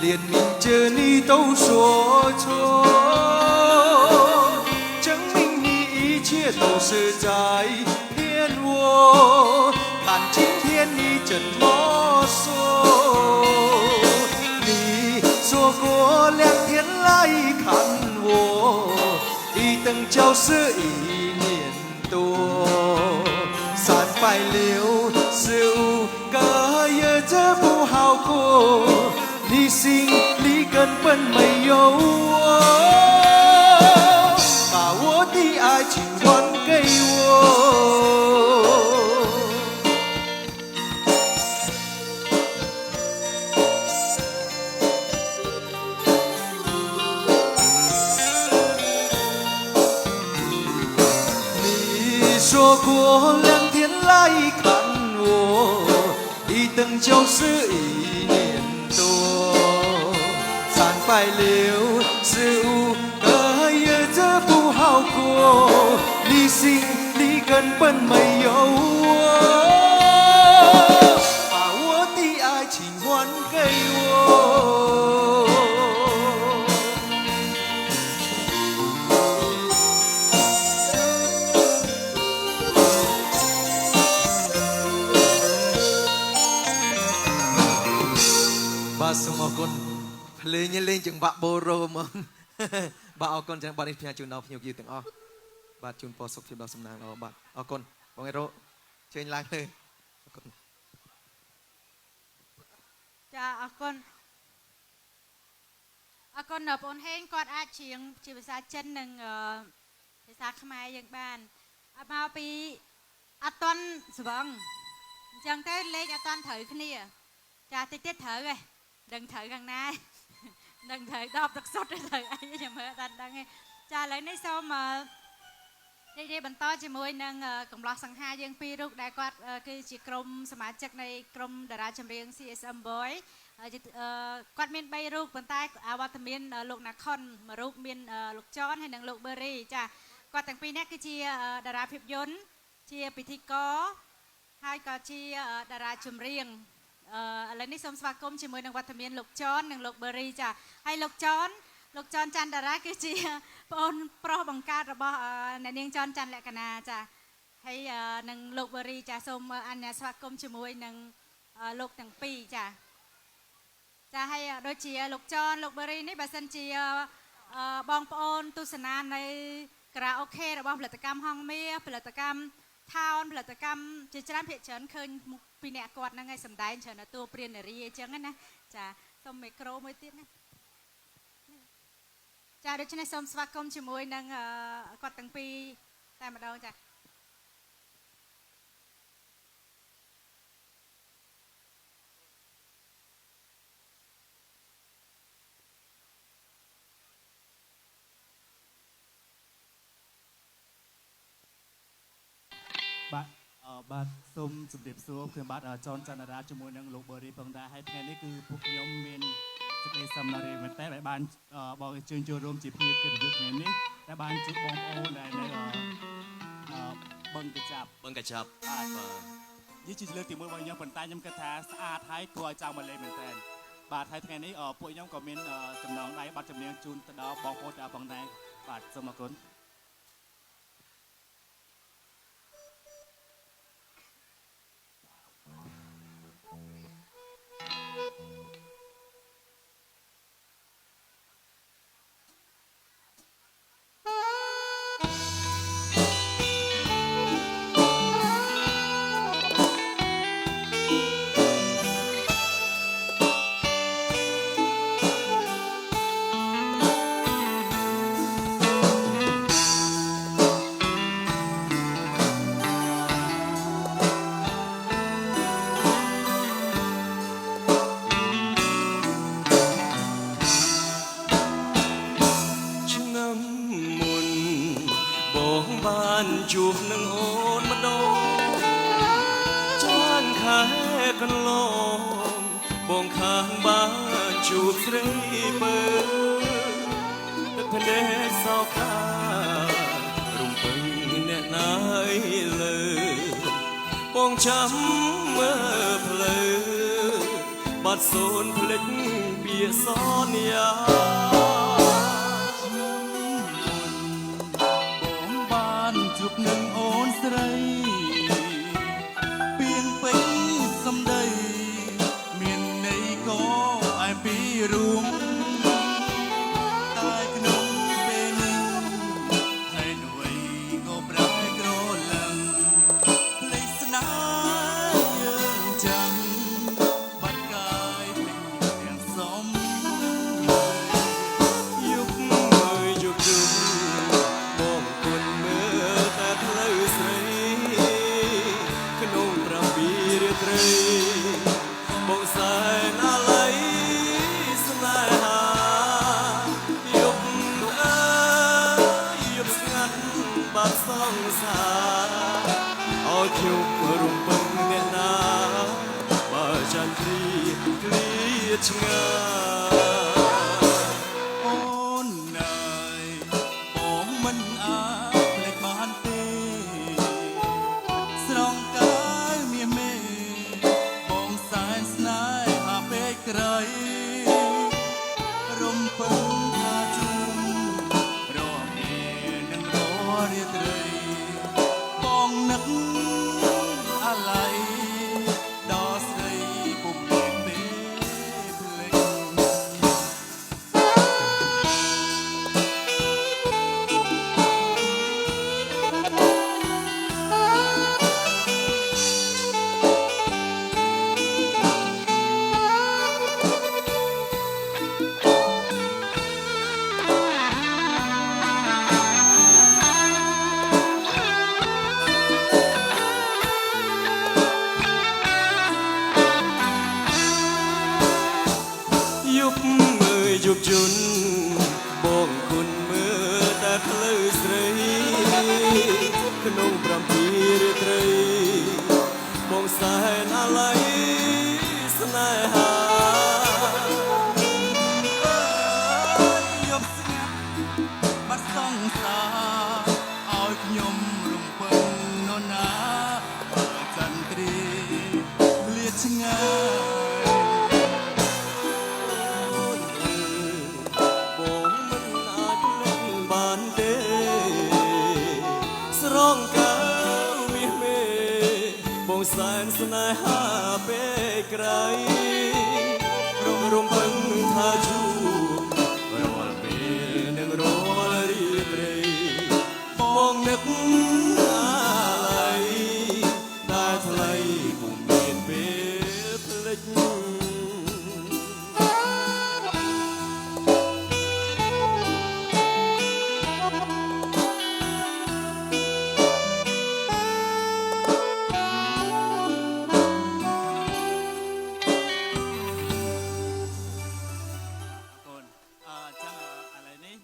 连名字你都说错，证明你一切都是在骗我。看今天你怎么说？你说过两天来看我，一等就是1年多。365个日子不好过，你心里根本没有我，把我的爱情还给我。你说过2天来看我，一等就是1年多，365个日子不好过，你心里根本没有我，把我的爱情还给我。បាទសូមអរគុណភ្លេងលេងចង្វាក់បូរ៉ូហ្មងបាទអរគុណចឹងបាទនេះផ្ញើជូនដល់ភ្ញៀវយើងទាំងអស់បាទជូនពរសុខភាពដល់សំណាងល្អបាទអរគុណបងអេរ៉ូជើញឡើងលើអរគុណ ចាអរគុណអរគុណដល់បងហេងគាត់អាចច្រៀងជាភាសាចិននិងភាសាខ្មែរយើងបានអត់មកពីអត់តន់ស្វឹងអញ្ចឹងទៅលេខអត់តន់ត្រូវគ្នាចាតិចទៀតត្រូវឯងដឹងត្រូវខាងណាដឹងត្រូវ10ទឹកសុទ្ធត្រូវអីខ្ញុំមើលអត់ដឹងទេចាឥឡូវនេះសូមរីករាយបន្តជាមួយនឹងកំឡោះសង្ហាយើងពីររូបដែលគាត់គឺជាក្រុមសមាជិកនៃក្រុមតារាចម្រៀង CSM Boy គាត់មាន3រូបប៉ុន្តែអវត្តមានលោកណាខុនមួយរូបមានលោកចនហើយនិងលោកបឺរីចាគាត់ទាំងពីរនាក់គឺជាតារាភាពយន្តជាពិធីករហើយក៏ជាតារាចម្រៀងឥឡូវនេះសូមស្វាគមន៍ជាមួយនឹងវត្តមានលោកចននិងលោកបឺរីចាហើយលោកចនចន្ទតារាគឺជាប្អូនប្រុសបង្កើតរបស់អ្នកនាងចនច័ន្ទលក្ខណាចាហើយនិងលោកបឺរីចាសូមអនុញ្ញាតស្វាគមន៍ជាមួយនឹងលោកទាំងពីរចាចាហើយដូចជាលោកចនលោកបឺរីនេះបើសិនជាបងប្អូនទស្សនានៅការ៉ាអូខេរបស់ផលិតកម្មហងមាសផលិតកម្មថោនផលិតកម្មជាច្រើនភាគច្រើនឃើញមុខពីអ្នកគាត់ហ្នឹងឯងសំដែងច្រើនតួព្រាននារីអញ្ចឹងណាចាសូមមីក្រូមួយទៀតណាចាដូច្នេះសូមស្វាគមន៍ជាមួយនឹងគាត់ទាំងពីរតែម្ដងចា បាទបាទសូមជម្រាបសួរខ្ញុំបាទចនចន្ទរាជាមួយនឹងលោកបូរីផងដែរហើយថ្ងៃនេះគឺពួកខ្ញុំមានសេចក្តីសំណាងមែនតើដែលបានបងអញ្ជើញចូលរួមជាភ្ញៀវកិត្តិយសថ្ងៃនេះដែលបានជួបបងប្អូនដែលនៅបឹងកញ្ចាប់បាទនេះជាលើកទី1របស់ខ្ញុំប៉ុន្តែខ្ញុំគិតថាស្អាតហើយគួរឲ្យចង់មកលេងមែនតើបាទហើយថ្ងៃនេះពួកខ្ញុំក៏មានចំណងដៃប័ណ្ណចម្រៀងជូនទៅដល់បងប្អូនទាំងអស់ផងដែរបាទសូមអរគុណ ជួបនឹងអូនម្ដងចានខែកន្លងបងខានបានជួបស្រីពើទឹកភ្នែកសោការំពឹងអ្នកណាយលើបងចាំមើលផ្លូវបាត់សូនភ្លេចពាក្យសន្យា ជួបនឹងអូនស្រីពីងពេញសំដីមានន័យក៏អែមពីរួមតែក្នុងពេលនេះហើយនួយក៏ប្រែក្រឡឹងភ្លេចស្នេហ៍យើងចាំបាត់កាយពេញទាំងសំ ឲ្យខ្ញុំរំពឹងអ្នកណាបើចន្ទ្រាឃ្លាតឆ្ងាយ អូនអើយបងមិនអាចភ្លេចបានទេស្រងកាយមាសមេបងសែនស្នេហាពេកក្រៃរំពឹងថាជុំរកពេលនឹងររាត្រីបងនឹកអាឡ័យដល់ស្រីពុំមានពេលភ្លេច យប់មើលយប់ជន់បងគុណមើលតែផ្លូវស្រីក្នុង7រាត្រីបងសែនអាល័យស្នេហា យប់ស្ងាត់បាត់សង្សារឲ្យខ្ញុំរំពឹងនរណាបើចន្ទ្រាឃ្លាតឆ្ងាយ បងមិនអាចភ្លេចបានទេស្រងកៅមាសមេបងសែនស្នេហាពេកក្រៃរំរំពឹងថាជួបរាល់ពេលនឹងរាល់រាត្រីបងនឹកអាល័យដែលថ្លៃពុំមានពេលភ្លេច កូនអញ្ចឹងឥឡូវនេះ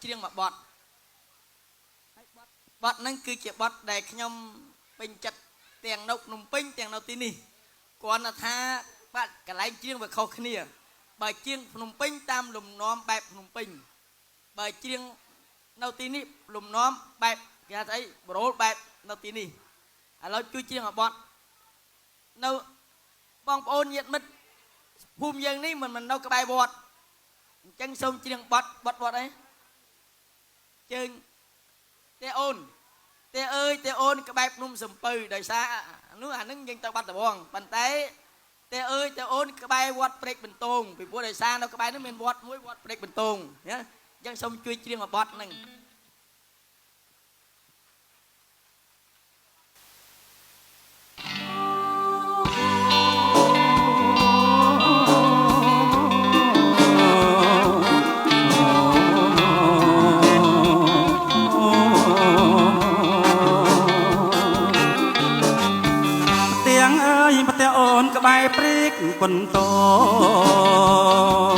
ច្រៀងមួយបទបទហ្នឹងគឺជាបទដែលខ្ញុំពេញចិត្តទាំងនៅភ្នំពេញទាំងនៅទីនេះគ្រាន់តែថាបាទកន្លែងច្រៀងវាខុសគ្នាបើច្រៀងភ្នំពេញតាមលំនាំបែបភ្នំពេញបើច្រៀងនៅទីនេះលំនាំបែបគេហៅថាអីប្រូលបែបនៅទីនេះឥឡូវជួយច្រៀងមួយបទនៅបងប្អូនញាតិមិត្តភូមិយើងនេះមិននៅក្បែរវត្តអញ្ចឹងសូមច្រៀងបទបទអីជើងទេអូនទេអើយទេអូនក្បែរភ្នំសំពៅដោយសារនោះអានឹងយើងទៅបាត់ដំបងប៉ុន្តែទេអើយទេអូនក្បែរវត្តព្រែកបន្ទងពីព្រោះដោយសារនៅក្បែរនោះមានវត្តមួយវត្តព្រែកបន្ទងណាអញ្ចឹងសូមជួយច្រៀងមួយបទហ្នឹង ក្បែរព្រែកប៉ុនតង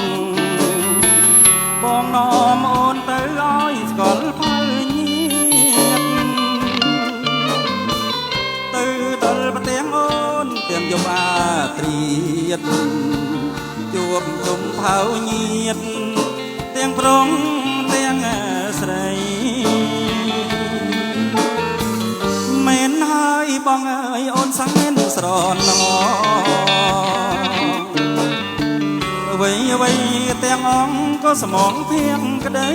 បងនាំអូនទៅឲ្យស្គាល់ផៅញាតទៅដល់ផ្ទាំងអូនទាំងយប់អាត្រៀតជួបជុំផៅញាតទាំងប្រុងទាំងស្រីមែនហើយបងអើយអូនសែនស្រណងអ្វីអ្វីទាំងអង្គក៏ស្មងភៀងក្តី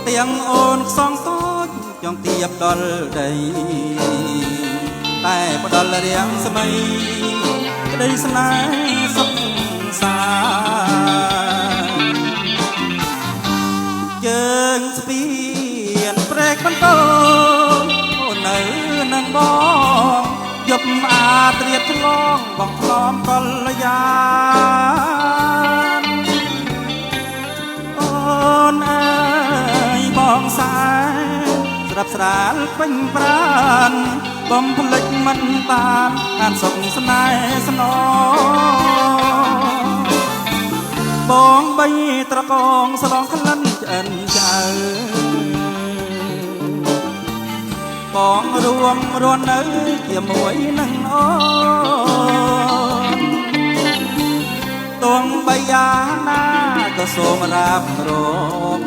ទាំងអូនខ្សងតូចចង់ទៀបដល់ដីតែផ្ដល់រាងស្មៃក្តីស្នេហ៍សុខសាជើងស្ពានព្រែកបន្តអូននៅនឹងបងយប់អាត្រៀតឆ្លងបងឆ្លងកល្យានអូនអើយបងសែស្រាប់ស្រាលពេញប្រានបំភ្លេចមិនបានអានសុខស្នេហ៍ស្នងបងបីត្រកងស្លងក្លិនឆ្អិនឆ្អៅបងរួមរស់នៅជាមួយនឹងអូនទងបីយ៉ាណាក៏សូមរាបរង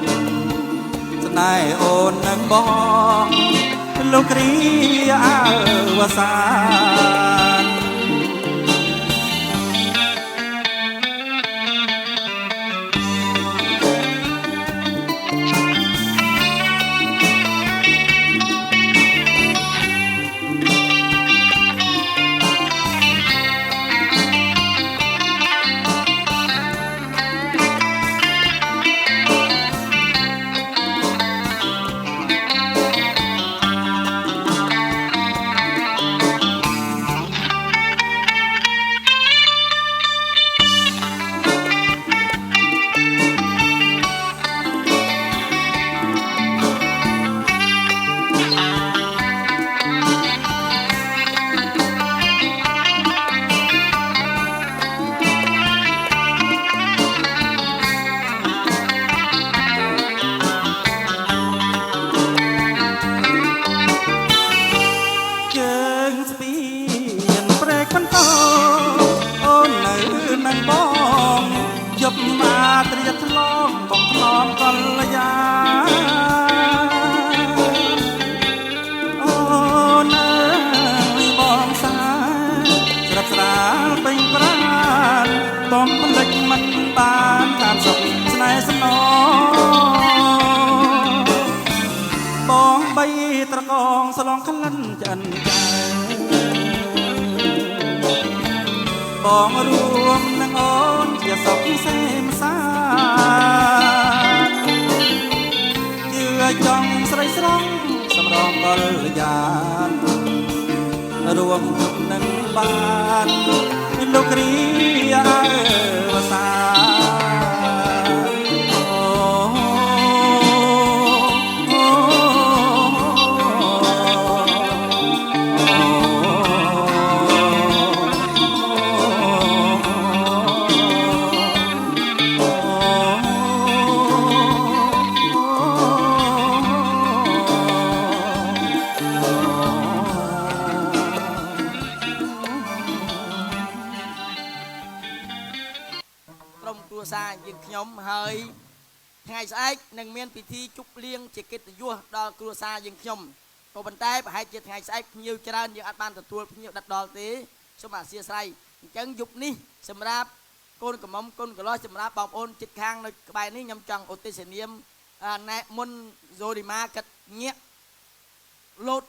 ស្នេហ៍អូននឹងបងលោកគ្រាអវសានបងរួមនឹងអូនជាសុខសេមសាជឿចង់ស្រីស្រង់សម្រងកល្យានរួមទុកនឹងបានលោកគ្រាអវសាន សារយើងខ្ញុំហើយថ្ងៃស្អែកនឹងមានពិធីជប់លៀងជាកិត្តិយសដល់គ្រួសារយើងខ្ញុំក៏ប៉ុន្តែប្រហែលជាថ្ងៃស្អែកភ្ញៀវច្រើនយើងអាចបានទទួលភ្ញៀវដិតដល់ទេសូមអធិស្ឋានអញ្ចឹងយប់នេះសម្រាប់កូនកំមុំកូនកលោះសម្រាប់បងប្អូនជិតខាងនៅក្បែរនេះខ្ញុំចង់ឧទ្ទិសនាមណែមុនហ្សូរីម៉ាកាត់ញាក់លោត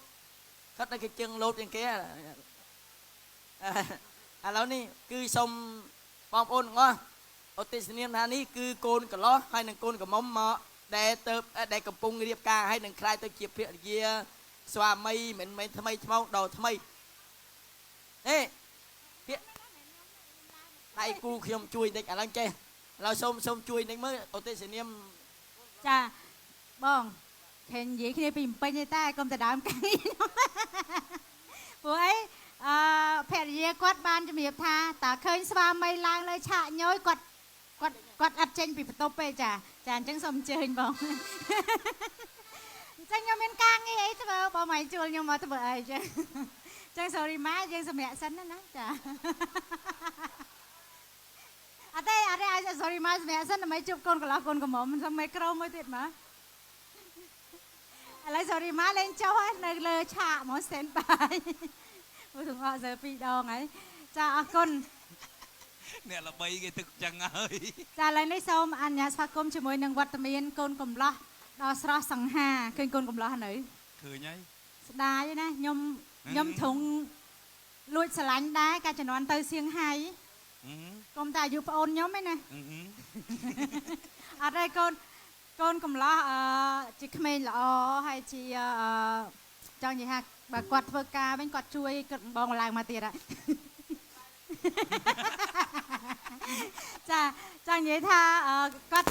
គាត់នៅគេជើងលោតជាងគេឥឡូវនេះគឺសូមបងប្អូនទាំងអស់ឧទ្ទិសនាមថានេះគឺកូនកលោះហើយនឹងកូនកំមុំមកដែលទៅដែលកំពុងរៀបការហើយនឹងខ្លាយទៅជាភរិយាស្វាមីមិនមែនថ្មីថ្មោងដល់ថ្មីទេពាក្យដៃគូខ្ញុំជួយតិចឥឡូវចេះឥឡូវសូមជួយតិចមើលឧទ្ទិសនាមចាបងឃើញនិយាយគ្នាពីពេញទេតែកុំទៅដើមកាយព្រោះអីភរិយាគាត់បានជំរាបថាតើឃើញស្វាមីឡើងលើឆាកញយគាត់គាត់គាត់អត់ចេញពីបន្ទប់ទេចាចាអញ្ចឹងសូមអញ្ជើញបងអញ្ចឹងខ្ញុំមានការងារអីធ្វើបងមកជួលខ្ញុំមកធ្វើអីចឹងអញ្ចឹង sorry ម៉ាយើងសម្រាប់សិនណាចាអត់ទេអត់ទេឲ្យ sorry ម៉ាសម្រាប់សិនដើម្បីជួបកូនកន្លោះកូនកំមុំសុំមីក្រូមួយទៀតមកឥឡូវ sorry ម៉ាលេងចុះហើយនៅលើឆាកហ្មង stand by មួយទាំងអស់សើពីរដងហើយចាអរគុណអ្នកល្បីគេទឹកចឹងហើយចាឥឡូវនេះសូមអនុញ្ញាតស្វាគមន៍ជាមួយនឹងវត្តមានកូនកំលោះដល់ស្រស់សង្ហាឃើញកូនកំលោះនៅឃើញហើយស្ដាយណាខ្ញុំធុងលួចស្រឡាញ់ដែរកាលជំនាន់ទៅសៀងហៃកុំតែអាយុប្អូនខ្ញុំឯណាអត់ទេកូនកំលោះជាក្មេងល្អហើយជាចង់និយាយថាបើគាត់ធ្វើការវិញគាត់ជួយគាត់បងឡើងមកទៀតចាចង់និយាយថាគាត់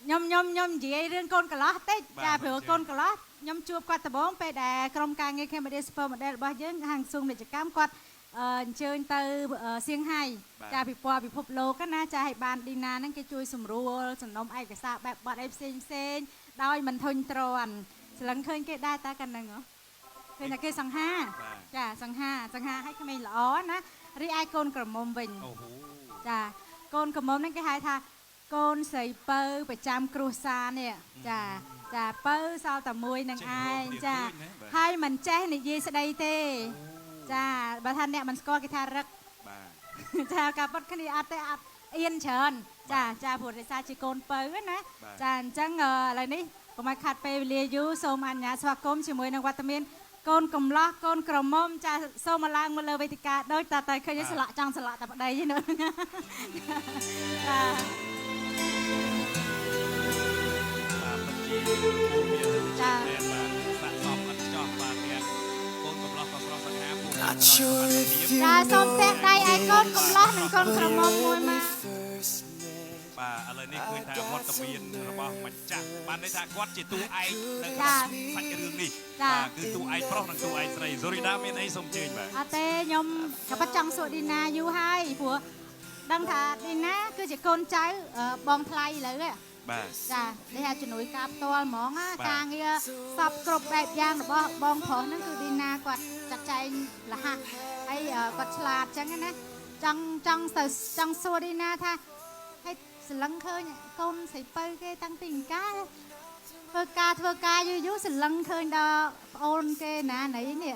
ខ្ញុំនិយាយរឿងកូនកន្លោះតិចចាព្រោះកូនកន្លោះខ្ញុំជួបគាត់ដំបូងពេលដែលក្រុមការងារ Cambodia Super Model របស់យើងខាងក្រសួងពាណិជ្ជកម្មគាត់អញ្ជើញទៅសៀងហៃចាពិព័រណ៍ពិភពលោកណាចាឲ្យបានឌីណាហ្នឹងគេជួយសម្រួលសំណុំឯកសារបែបបទអីផ្សេងផ្សេងដោយមិនធុញទ្រាន់ស្លឹងឃើញគេដែរតើកាលហ្នឹងហ៎ឃើញតែគេសង្ហាចាសង្ហាឲ្យក្មេងល្អណារីឯកូនក្រមុំវិញចាកូនក្រមុំហ្នឹងគេហៅថាកូនស្រីពៅប្រចាំគ្រួសារនេះចាចាពៅសល់តែមួយនឹងឯងចាហើយមិនចេះនិយាយស្ដីទេចាបើថាអ្នកមិនស្គាល់គេថារឹកចាការប៉ັດគ្នាអត់ទេអត់អៀនច្រើនចាចាព្រោះដោយសារជាកូនពៅណាចាអញ្ចឹងឥឡូវនេះកុំឲ្យខាត់ពេលវេលាយូរសូមអនុញ្ញាតស្វាគមន៍ជាមួយនឹងវត្តមានកូនកំលោះកូនក្រមុំចាសូមមកឡើងមកលើវេទិកាដូចតែឃើញស្លាក់ចង់ស្លាក់តែប្តីនោះចាបាទពិតជាមានចាបាទស័ក្តិសមឥតខ្ចោះបាទទាំងកូនកំលោះក៏ស្រស់សង្ហាពុកចាសូមផ្ទះដៃឲ្យកូនកំលោះនិងកូនក្រមុំមួយមកបាទឥឡូវនេះឃើញថាវត្តមានរបស់ម្ចាស់បានន័យថាគាត់ជាតួឯកនៅក្នុងសាច់រឿងនេះបាទគឺតួឯកប្រុសនិងតួឯកស្រីសូរីដាមានអីសូមអញ្ជើញបាទអត់ទេខ្ញុំក៏ប៉ិតចង់សួរឌីណាយូរហើយព្រោះដឹងថាឌីណាគឺជាកូនចៅបងថ្លៃឥឡូវបាទចានេះថាជំនួយការផ្ទាល់ហ្មងការងារសពគ្រប់បែបយ៉ាងរបស់បងប្រុសហ្នឹងគឺឌីណាគាត់ចាត់ចែងលះហើយគាត់ឆ្លាតអញ្ចឹងណាចង់ទៅចង់សួរឌីណាថាហើយស្លឹងឃើញកូនស្រីពៅគេតាំងពីអង្ការធ្វើការយូរយូរស្លឹងឃើញដល់ប្អូនគេណាណីនេះ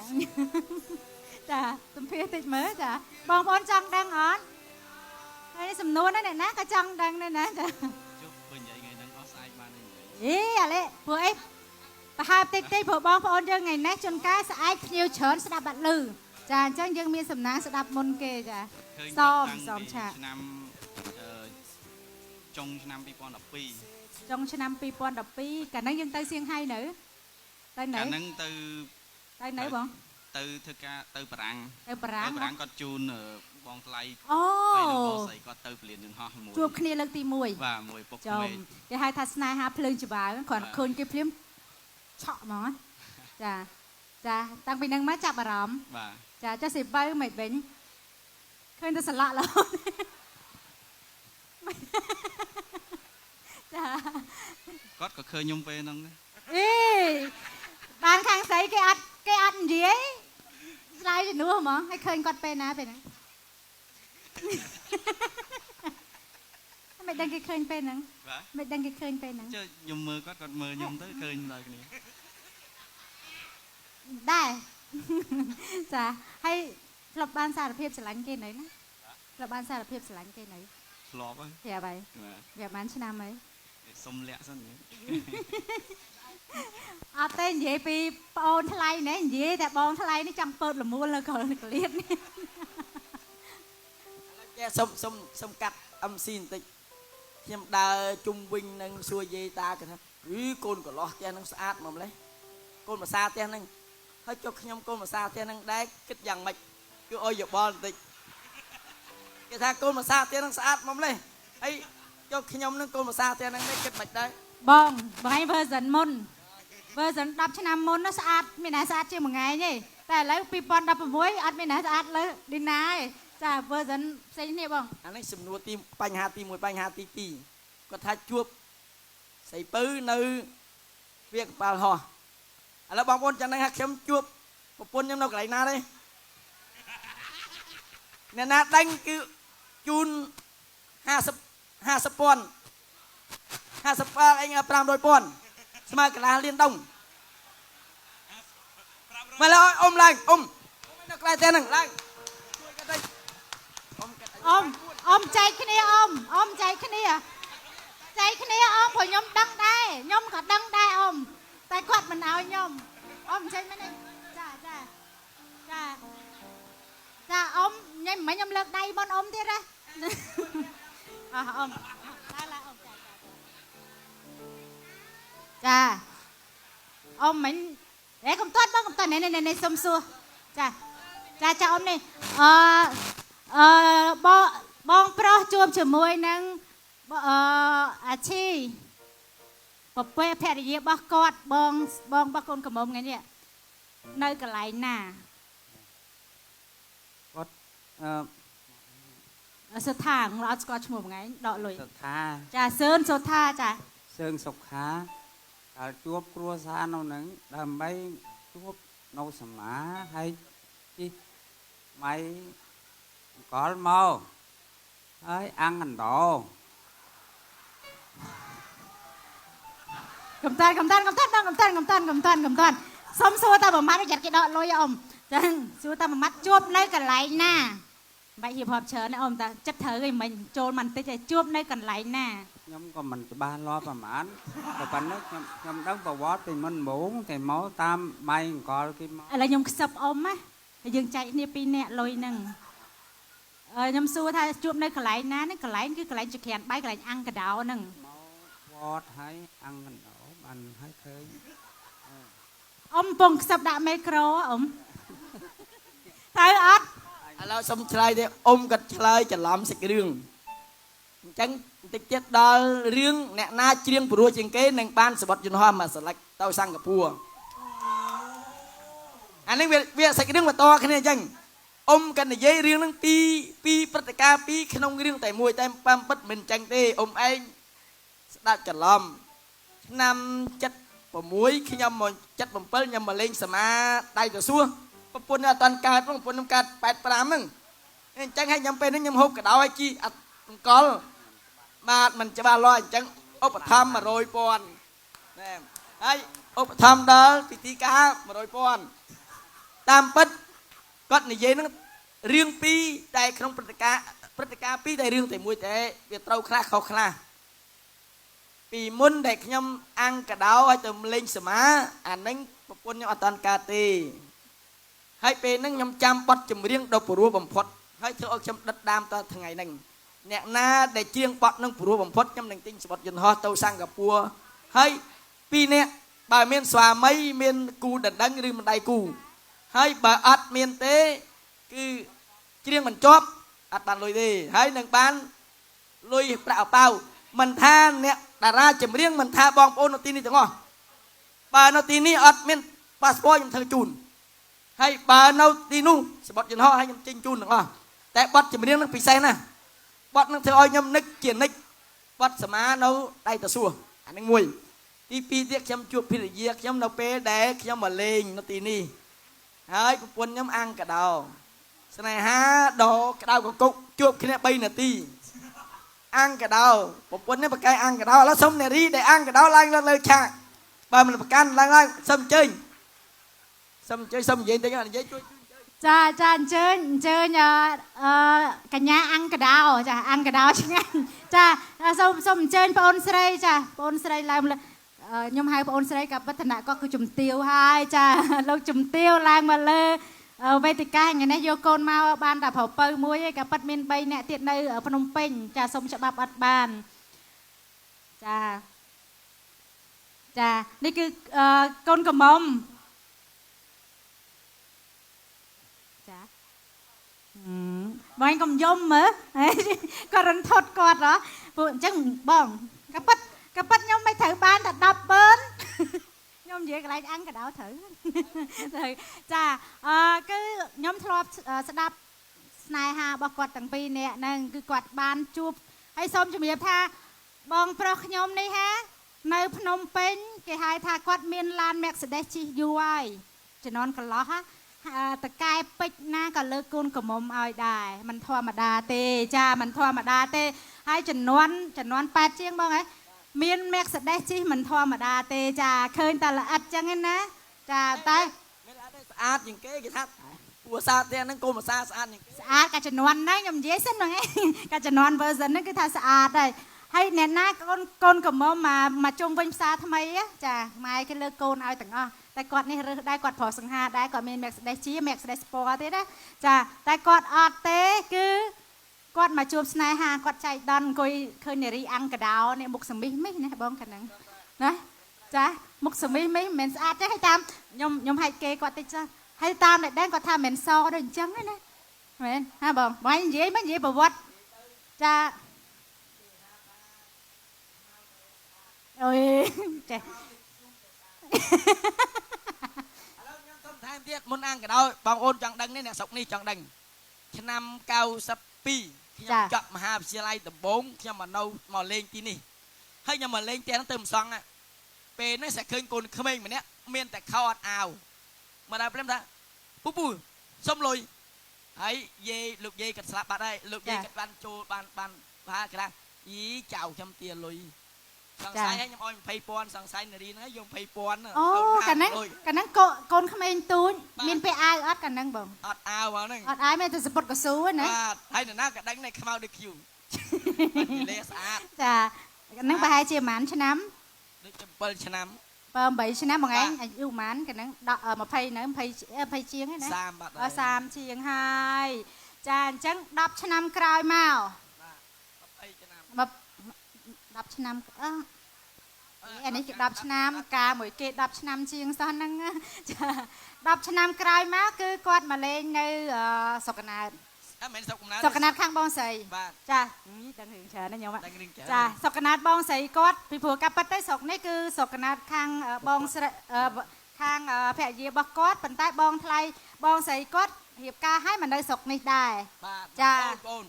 ចាសំភារតិចមើលចាបងប្អូនចង់ដឹងអត់ហើយសំណួរហ្នឹងអ្នកណាក៏ចង់ដឹងដែរណាចាជុំបើនិយាយថ្ងៃហ្នឹងអស់ស្អែកបានទេអេអាឡេព្រោះអីប្រហើបតិចតិចព្រោះបងប្អូនយើងថ្ងៃនេះជួនកាលស្អែកភ្ញៀវច្រើនស្ដាប់បាត់លឺចាអញ្ចឹងយើងមានសំណាងស្ដាប់មុនគេចាសមឆាកឆ្នាំចុងឆ្នាំ2012ចុងឆ្នាំ2012កាលហ្នឹងយើងទៅសៀងហៃនៅទៅនៅកាលហ្នឹងទៅនៅបងទៅធ្វើការទៅបារាំងគាត់ជូនបងថ្លៃអូហើយនឹងបងស្រីគាត់ទៅពលានយន្តហោះមួយជួបគ្នាលើកទី1បាទមួយពុកក្មេងគេហៅថាស្នេហាភ្លើងច្បើគ្រាន់ឃើញគេភ្លាមឆក់ហ្មងចាចាតាំងពីហ្នឹងមកចាប់អារម្មណ៍បាទចាចុះសិបើមិនវិញឃើញតែស្លាក់រហូតចាគាត់ក៏ឃើញខ្ញុំពេលហ្នឹងដែរអេបានខាងស្រីគេអត់និយាយឆ្លើយជំនួសហ្មងហើយឃើញគាត់ពេលណាពេលហ្នឹង មិនដឹងគេឃើញពេលហ្នឹងមិនដឹងគេឃើញពេលហ្នឹង ចុះខ្ញុំមើលគាត់គាត់មើលខ្ញុំទៅឃើញដល់គ្នា ដែរចាហើយធ្លាប់បានសារភាពស្រឡាញ់គេនៅណាធ្លាប់បានសារភាពស្រឡាញ់គេនៅ ធ្លាប់ហើយ ប្រាប់ហើយវាបានឆ្នាំហើយ សុំលាក់សិន អត់ទេនិយាយពីប្អូនថ្លៃណែនិយាយតែបងថ្លៃនេះចង់ពើតលមួលលើកលៀតនេះ ចេះសុំសុំសុំកាត់ MC បន្តិចខ្ញុំដើរជុំវិញនឹងសួរយាយតាគេថាអីកូនកន្លោះផ្ទះនឹងស្អាតមកម្លេះកូនភាសាផ្ទះនឹងហើយចុះខ្ញុំកូនភាសាផ្ទះនឹងដែរគិតយ៉ាងម៉េចគឺឲ្យយោបល់បន្តិចគេថាកូនភាសាផ្ទះនឹងស្អាតមកម្លេះហើយចុះខ្ញុំនឹងកូនភាសាផ្ទះនឹងនេះគិតមិនដែរ បងបងឯង version មុន version 10ឆ្នាំមុនណាស្អាតមានណាស្អាតជាងមួយថ្ងៃទេតែឥឡូវ2016អត់មានណាស្អាតលើឌីណាទេចា version ផ្សេងគ្នាបង អានេះសំណួរទីបញ្ហាទី1បញ្ហាទី2គាត់ថាជួបស្រីពៅនៅវាកប៉ាល់ហោះឥឡូវបងប្អូនចាំដឹងថាខ្ញុំជួបប្រពន្ធខ្ញុំនៅកន្លែងណាទេអ្នកណាដឹងគឺជូន50 50ពាន់50ពាន់អី500ពាន់ស្មើកន្លះលានដុងមកឡើយអ៊ំឡើងអ៊ំនៅក្បែរផ្ទះហ្នឹងឡើងជួយគាត់តិច អ៊ំអ៊ំចែកគ្នាអ៊ំអ៊ំចែកគ្នាចែកគ្នាអ៊ំព្រោះខ្ញុំដឹងដែរខ្ញុំក៏ដឹងដែរអ៊ំតែគាត់មិនឲ្យខ្ញុំអ៊ំចេញមែនទេចាចាចាចាអ៊ំញ៉ៃមិនខ្ញុំលើកដៃមុនអ៊ំទៀតណាអោះអ៊ំឡើងឡើងអ៊ំចាចាអ៊ំមិនអេកុំទាត់បងកុំទាត់នេះនេះសុំសួរចាចាចាអ៊ំនេះអឺបងបងប្រុសជួបជាមួយនឹងអាឈីពពែភរិយារបស់គាត់បងបងរបស់កូនក្រមុំថ្ងៃនេះនៅកន្លែងណា គាត់អឺ សុថាអត់ស្គាល់ឈ្មោះថ្ងៃដកលុយ សុថា ចាសឿនសុថាចា សឿងសុខាកាលជួបគ្រួសារនៅនឹងដើម្បីជួបនៅសមាហើយជិះម៉ៃអង្គលមកហើយអាំងកណ្ដោ កំតានកំតានកំតានកំតានកំតានកំតានកំតានសុំសួរតែប្រមាថយ៉ាត់គេដកលុយអ៊ំចឹងសួរតែប្រមាថជួបនៅកន្លែងណាបាច់រៀបរាប់ច្រើនណាអ៊ំតាចិត្តត្រូវឯងមិញចូលមិនតិចឯងជួបនៅកន្លែងណា ខ្ញុំក៏មិនច្បាស់លាស់ប្រហែលតែប៉ុណ្ណឹងខ្ញុំខ្ញុំដឹងប្រវត្តិពីមុនហ្មងតែមកតាមម៉ៃអង្គលគេមក ឥឡូវខ្ញុំខ្សឹបអ៊ំណាហើយយើងចែកគ្នាពីរនាក់លុយហ្នឹងខ្ញុំសួរថាជួបនៅកន្លែងណាហ្នឹងកន្លែងគឺកន្លែងចក្រានបាយកន្លែងអង្គកដោហ្នឹង វត្តហើយអង្គកដោបានហើយឃើញ អ៊ំពងខ្សឹបដាក់មីក្រូអ៊ំត្រូវអត់ ឥឡូវសុំឆ្លើយទេអ៊ំគាត់ឆ្លើយច្រឡំសាច់រឿងអញ្ចឹងបន្តិចទៀតដល់រឿងអ្នកណាច្រៀងព្រោះជាងគេនឹងបានសវត្តយន្តហោះមកស្លឹកទៅសិង្ហបុរីអានេះវាសាច់រឿងបន្តគ្នាអញ្ចឹងអ៊ំគាត់និយាយរឿងហ្នឹងពីពីព្រឹត្តិការណ៍ពីរក្នុងរឿងតែមួយតែតាមពិតមិនអញ្ចឹងទេអ៊ំឯងស្ដាប់ច្រឡំឆ្នាំ76ខ្ញុំមក77ខ្ញុំមកលេងសមាដៃទៅសួរប្រពន្ធអត់តាន់កើតប្រពន្ធខ្ញុំកើត85ហ្នឹងអញ្ចឹងហើយខ្ញុំពេលហ្នឹងខ្ញុំហូបកដោឲ្យជីអត់អង្គលបាទមិនច្បាស់លាស់អញ្ចឹងឧបត្ថម្ភ100,000ណែហើយឧបត្ថម្ភដល់ពិធីការ100,000តាមពិតគាត់និយាយហ្នឹងរឿងពីរតែក្នុងព្រឹត្តិការណ៍ពីរតែរឿងតែមួយតែវាត្រូវខ្លះខុសខ្លះពីមុនដែលខ្ញុំអាំងកដោឲ្យទៅលេងសមាអានឹងប្រពន្ធខ្ញុំអត់តាន់កើតទេហើយពេលហ្នឹងខ្ញុំចាំបទចម្រៀងដ៏ព្រោះបំផុតហើយធ្វើឲ្យខ្ញុំដិតដាមតថ្ងៃហ្នឹងអ្នកណាដែលច្រៀងបទនឹងព្រោះបំផុតខ្ញុំនឹងទិញសបុតយន្តហោះទៅសិង្ហបុរីហើយពីរនាក់បើមានស្វាមីមានគូដណ្ដឹងឬមិនដៃគូហើយបើអត់មានទេគឺច្រៀងមិនជាប់អត់បានលុយទេហើយនឹងបានលុយប្រាក់អប៉ាវមិនថាអ្នកតារាចម្រៀងមិនថាបងប្អូននៅទីនេះទាំងអស់បើនៅទីនេះអត់មានប៉ាសពតខ្ញុំធ្វើជូនហើយបើនៅទីនោះសបុតយន្តហោះឲ្យខ្ញុំចេញជូនទាំងអស់តែបទចម្រៀងនឹងពិសេសណាស់បទនឹងធ្វើឲ្យខ្ញុំនឹកជានិច្ចបទសមានៅដៃតសួរអានឹងមួយទីពីរទៀតខ្ញុំជួបភរិយាខ្ញុំនៅពេលដែលខ្ញុំមកលេងនៅទីនេះហើយប្រពន្ធខ្ញុំអាំងកដោស្នេហាដ៏ក្តៅកគុកជួបគ្នា3នាទី អង្គកដោប្រពន្ធនេះបកែអង្គកដោឥឡូវសុំនារីដែលអង្គកដោឡើងលើឆាកបើមិនប្រកាន់ឡើងឡើងសុំអញ្ជើញសុំអញ្ជើញសុំនិយាយតិចនិយាយជួយ ចាចាអញ្ជើញអញ្ជើញអឺកញ្ញាអង្គកដោចាអង្គកដោឆ្ងាញ់ចាសូមសូមអញ្ជើញបងអូនស្រីចាបងអូនស្រីឡើងខ្ញុំហៅបងអូនស្រីក៏បឋនៈគាត់គឺជំទាវហើយចាលោកជំទាវឡើងមកលើវេទិកាថ្ងៃនេះយកកូនមកបានតែប្រពៅមួយឯងក៏ប៉ិតមាន3នាក់ទៀតនៅភ្នំពេញចាសូមច្បាប់អត់បានចាចានេះគឺកូនកំមុំចាបងកុំយំមើលគាត់រន្ធត់គាត់ហ៎ពួកអញ្ចឹងបងក៏ប៉ិតក៏ប៉ិតខ្ញុំមិនត្រូវបានតែ100000ខ្ញុំនិយាយកន្លែងអង្គកដោត្រូវត្រូវចាគឺខ្ញុំធ្លាប់ស្ដាប់ស្នេហារបស់គាត់ទាំងពីរនាក់ហ្នឹងគឺគាត់បានជួបហើយសូមជំរាបថាបងប្រុសខ្ញុំនេះហានៅភ្នំពេញគេហៅថាគាត់មានឡាន Mercedes ជិះយូរហើយជំនាន់កន្លោះតកែពេជ្រណាក៏លើកកូនក្រមុំឲ្យដែរមិនធម្មតាទេចាមិនធម្មតាទេហើយជំនាន់8ជាងបងហ៎មាន Mercedes ជិះមិនធម្មតាទេចាឃើញតែល្អិតចឹងឯណាចាតែមានល្អិតស្អាតជាងគេគេថាពូសាផ្ទះហ្នឹងកូនភាសាស្អាតជាងគេស្អាតកាជំនាន់ហ្នឹងខ្ញុំនិយាយសិនហ្នឹងឯងកាជំនាន់ version ហ្នឹងគឺថាស្អាតហើយហើយអ្នកណាកូនក្រមុំមកជុំវិញផ្សារថ្មីចាម៉ែគេលើកកូនឲ្យទាំងអស់តែគាត់នេះរើសដែរគាត់ប្រុសសង្ហាដែរគាត់មាន Mercedes ជា Mercedes Sport ទេណាចាតែគាត់អត់ទេគឺគាត់មកជួបស្នេហាគាត់ចៃដន្យអង្គុយឃើញនារីអង្គកដោនេះមុខសមីសមីសណាបងកាលហ្នឹងណាចាមុខសមីសមីសមិនមែនស្អាតទេហើយតាមខ្ញុំហែកគេគាត់តិចចុះហើយតាមតែដឹងគាត់ថាមិនមែនសដូចអញ្ចឹងទេណាមែនហាបងបងនិយាយមិននិយាយប្រវត្តិចាអូយចេះឥឡូវខ្ញុំសុំថែមទៀតមុនអង្គកដោបងអូនចង់ដឹងនេះអ្នកស្រុកនេះចង់ដឹងឆ្នាំ92ខ្ញុំចប់មហាវិទ្យាល័យដំបូងខ្ញុំមកនៅមកលេងទីនេះហើយខ្ញុំមកលេងផ្ទះហ្នឹងទៅមិនសង់ពេលហ្នឹងស្អាតឃើញកូនក្មេងម្នាក់មានតែខោអត់អាវមកដល់ព្រមថាពូពូសុំលុយហើយយាយលោកយាយគាត់ស្លាប់បាត់ហើយលោកយាយគាត់បានចូលបានបានថាគេថាអីចៅខ្ញុំទាលុយសង្ស័យឲ្យខ្ញុំឲ្យ20,000សង្ស័យនារីហ្នឹងយក20,000អូកាលហ្នឹងកាលហ្នឹងកូនក្មេងទូចមានពាក់អាវអត់កាលហ្នឹងបងអត់អាវហ្នឹងអត់អាវមានតែសពុតកស៊ូណាបាទហើយនរណាក៏ដឹងដែរខ្មៅដូចខ្យូលេស្អាតចាហ្នឹងប្រហែលជាប្រហែលឆ្នាំដូច7ឆ្នាំ 8ឆ្នាំបងឯងអាយុប្រហែលកាលហ្នឹង20នៅ20ជាងហ្នឹងណា30បាត់30ជាងហើយចាអញ្ចឹង10ឆ្នាំក្រោយមកបាទ20ឆ្នាំ10ឆ្នាំអឺអានេះគេ10ឆ្នាំកាមួយគេ10ឆ្នាំជាងសោះហ្នឹងចា10ឆ្នាំក្រោយមកគឺគាត់មកលេងនៅស្រុកកណើតអត់មែនស្រុកកំណើតស្រុកកណើតខាងបងស្រីចាដឹងរឿងច្រើនណាស់ខ្ញុំចាស្រុកកណើតបងស្រីគាត់ពីព្រោះកាប់ប៉ិតទៅស្រុកនេះគឺស្រុកកណើតខាងបងស្រីខាងភរិយារបស់គាត់ប៉ុន្តែបងថ្លៃបងស្រីគាត់រៀបការឲ្យមកនៅស្រុកនេះដែរចា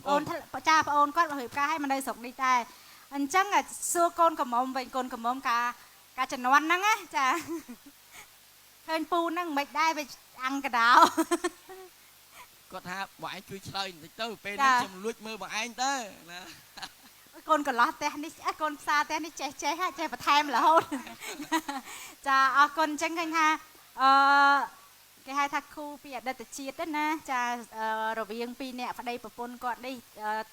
អូនចាប្អូនគាត់រៀបការឲ្យមកនៅស្រុកនេះដែរអញ្ចឹងសួរកូនក្រមុំវិញកូនក្រមុំកាជំនាន់ហ្នឹងណាចាឃើញពូហ្នឹងមិនដែរវាអង្គកដោគាត់ថាបងឯងជួយឆ្លើយបន្តិចទៅពេលនេះខ្ញុំលួចមើលបងឯងទៅណាកូនកន្លោះផ្ទះនេះកូនផ្សារផ្ទះនេះចេះចេះចេះបន្ថែមរហូតចាអរគុណអញ្ចឹងឃើញថាអឺគេហៅថាគូពីអតីតជាតិណាចារវាងពីរអ្នកប្តីប្រពន្ធគាត់នេះ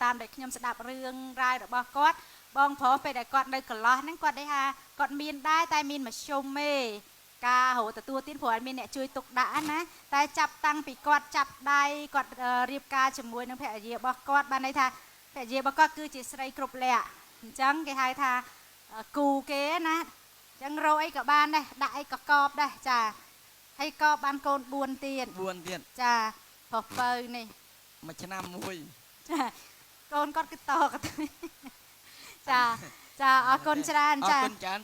តាមដែលខ្ញុំស្ដាប់រឿងរ៉ាវរបស់គាត់បងប្រុសពេលដែលគាត់នៅកន្លោះហ្នឹងគាត់និយាយថាគាត់មានដែរតែមានមធ្យមទេការរកទទួលទានព្រោះអត់មានអ្នកជួយទុកដាក់ណាតែចាប់តាំងពីគាត់ចាប់ដៃគាត់រៀបការជាមួយនឹងភរិយារបស់គាត់បានន័យថាភរិយារបស់គាត់គឺជាស្រីគ្រប់លក្ខអញ្ចឹងគេហៅថាគូគេណាអញ្ចឹងរកអីក៏បានដែរដាក់អីក៏កបដែរចាហើយកបបានកូន4ទៀត4ទៀតចាប្រុសពៅនេះមួយឆ្នាំមួយចាកូនគាត់គឺតកចាចាអរគុណច្រើនចាអរគុណច្រើន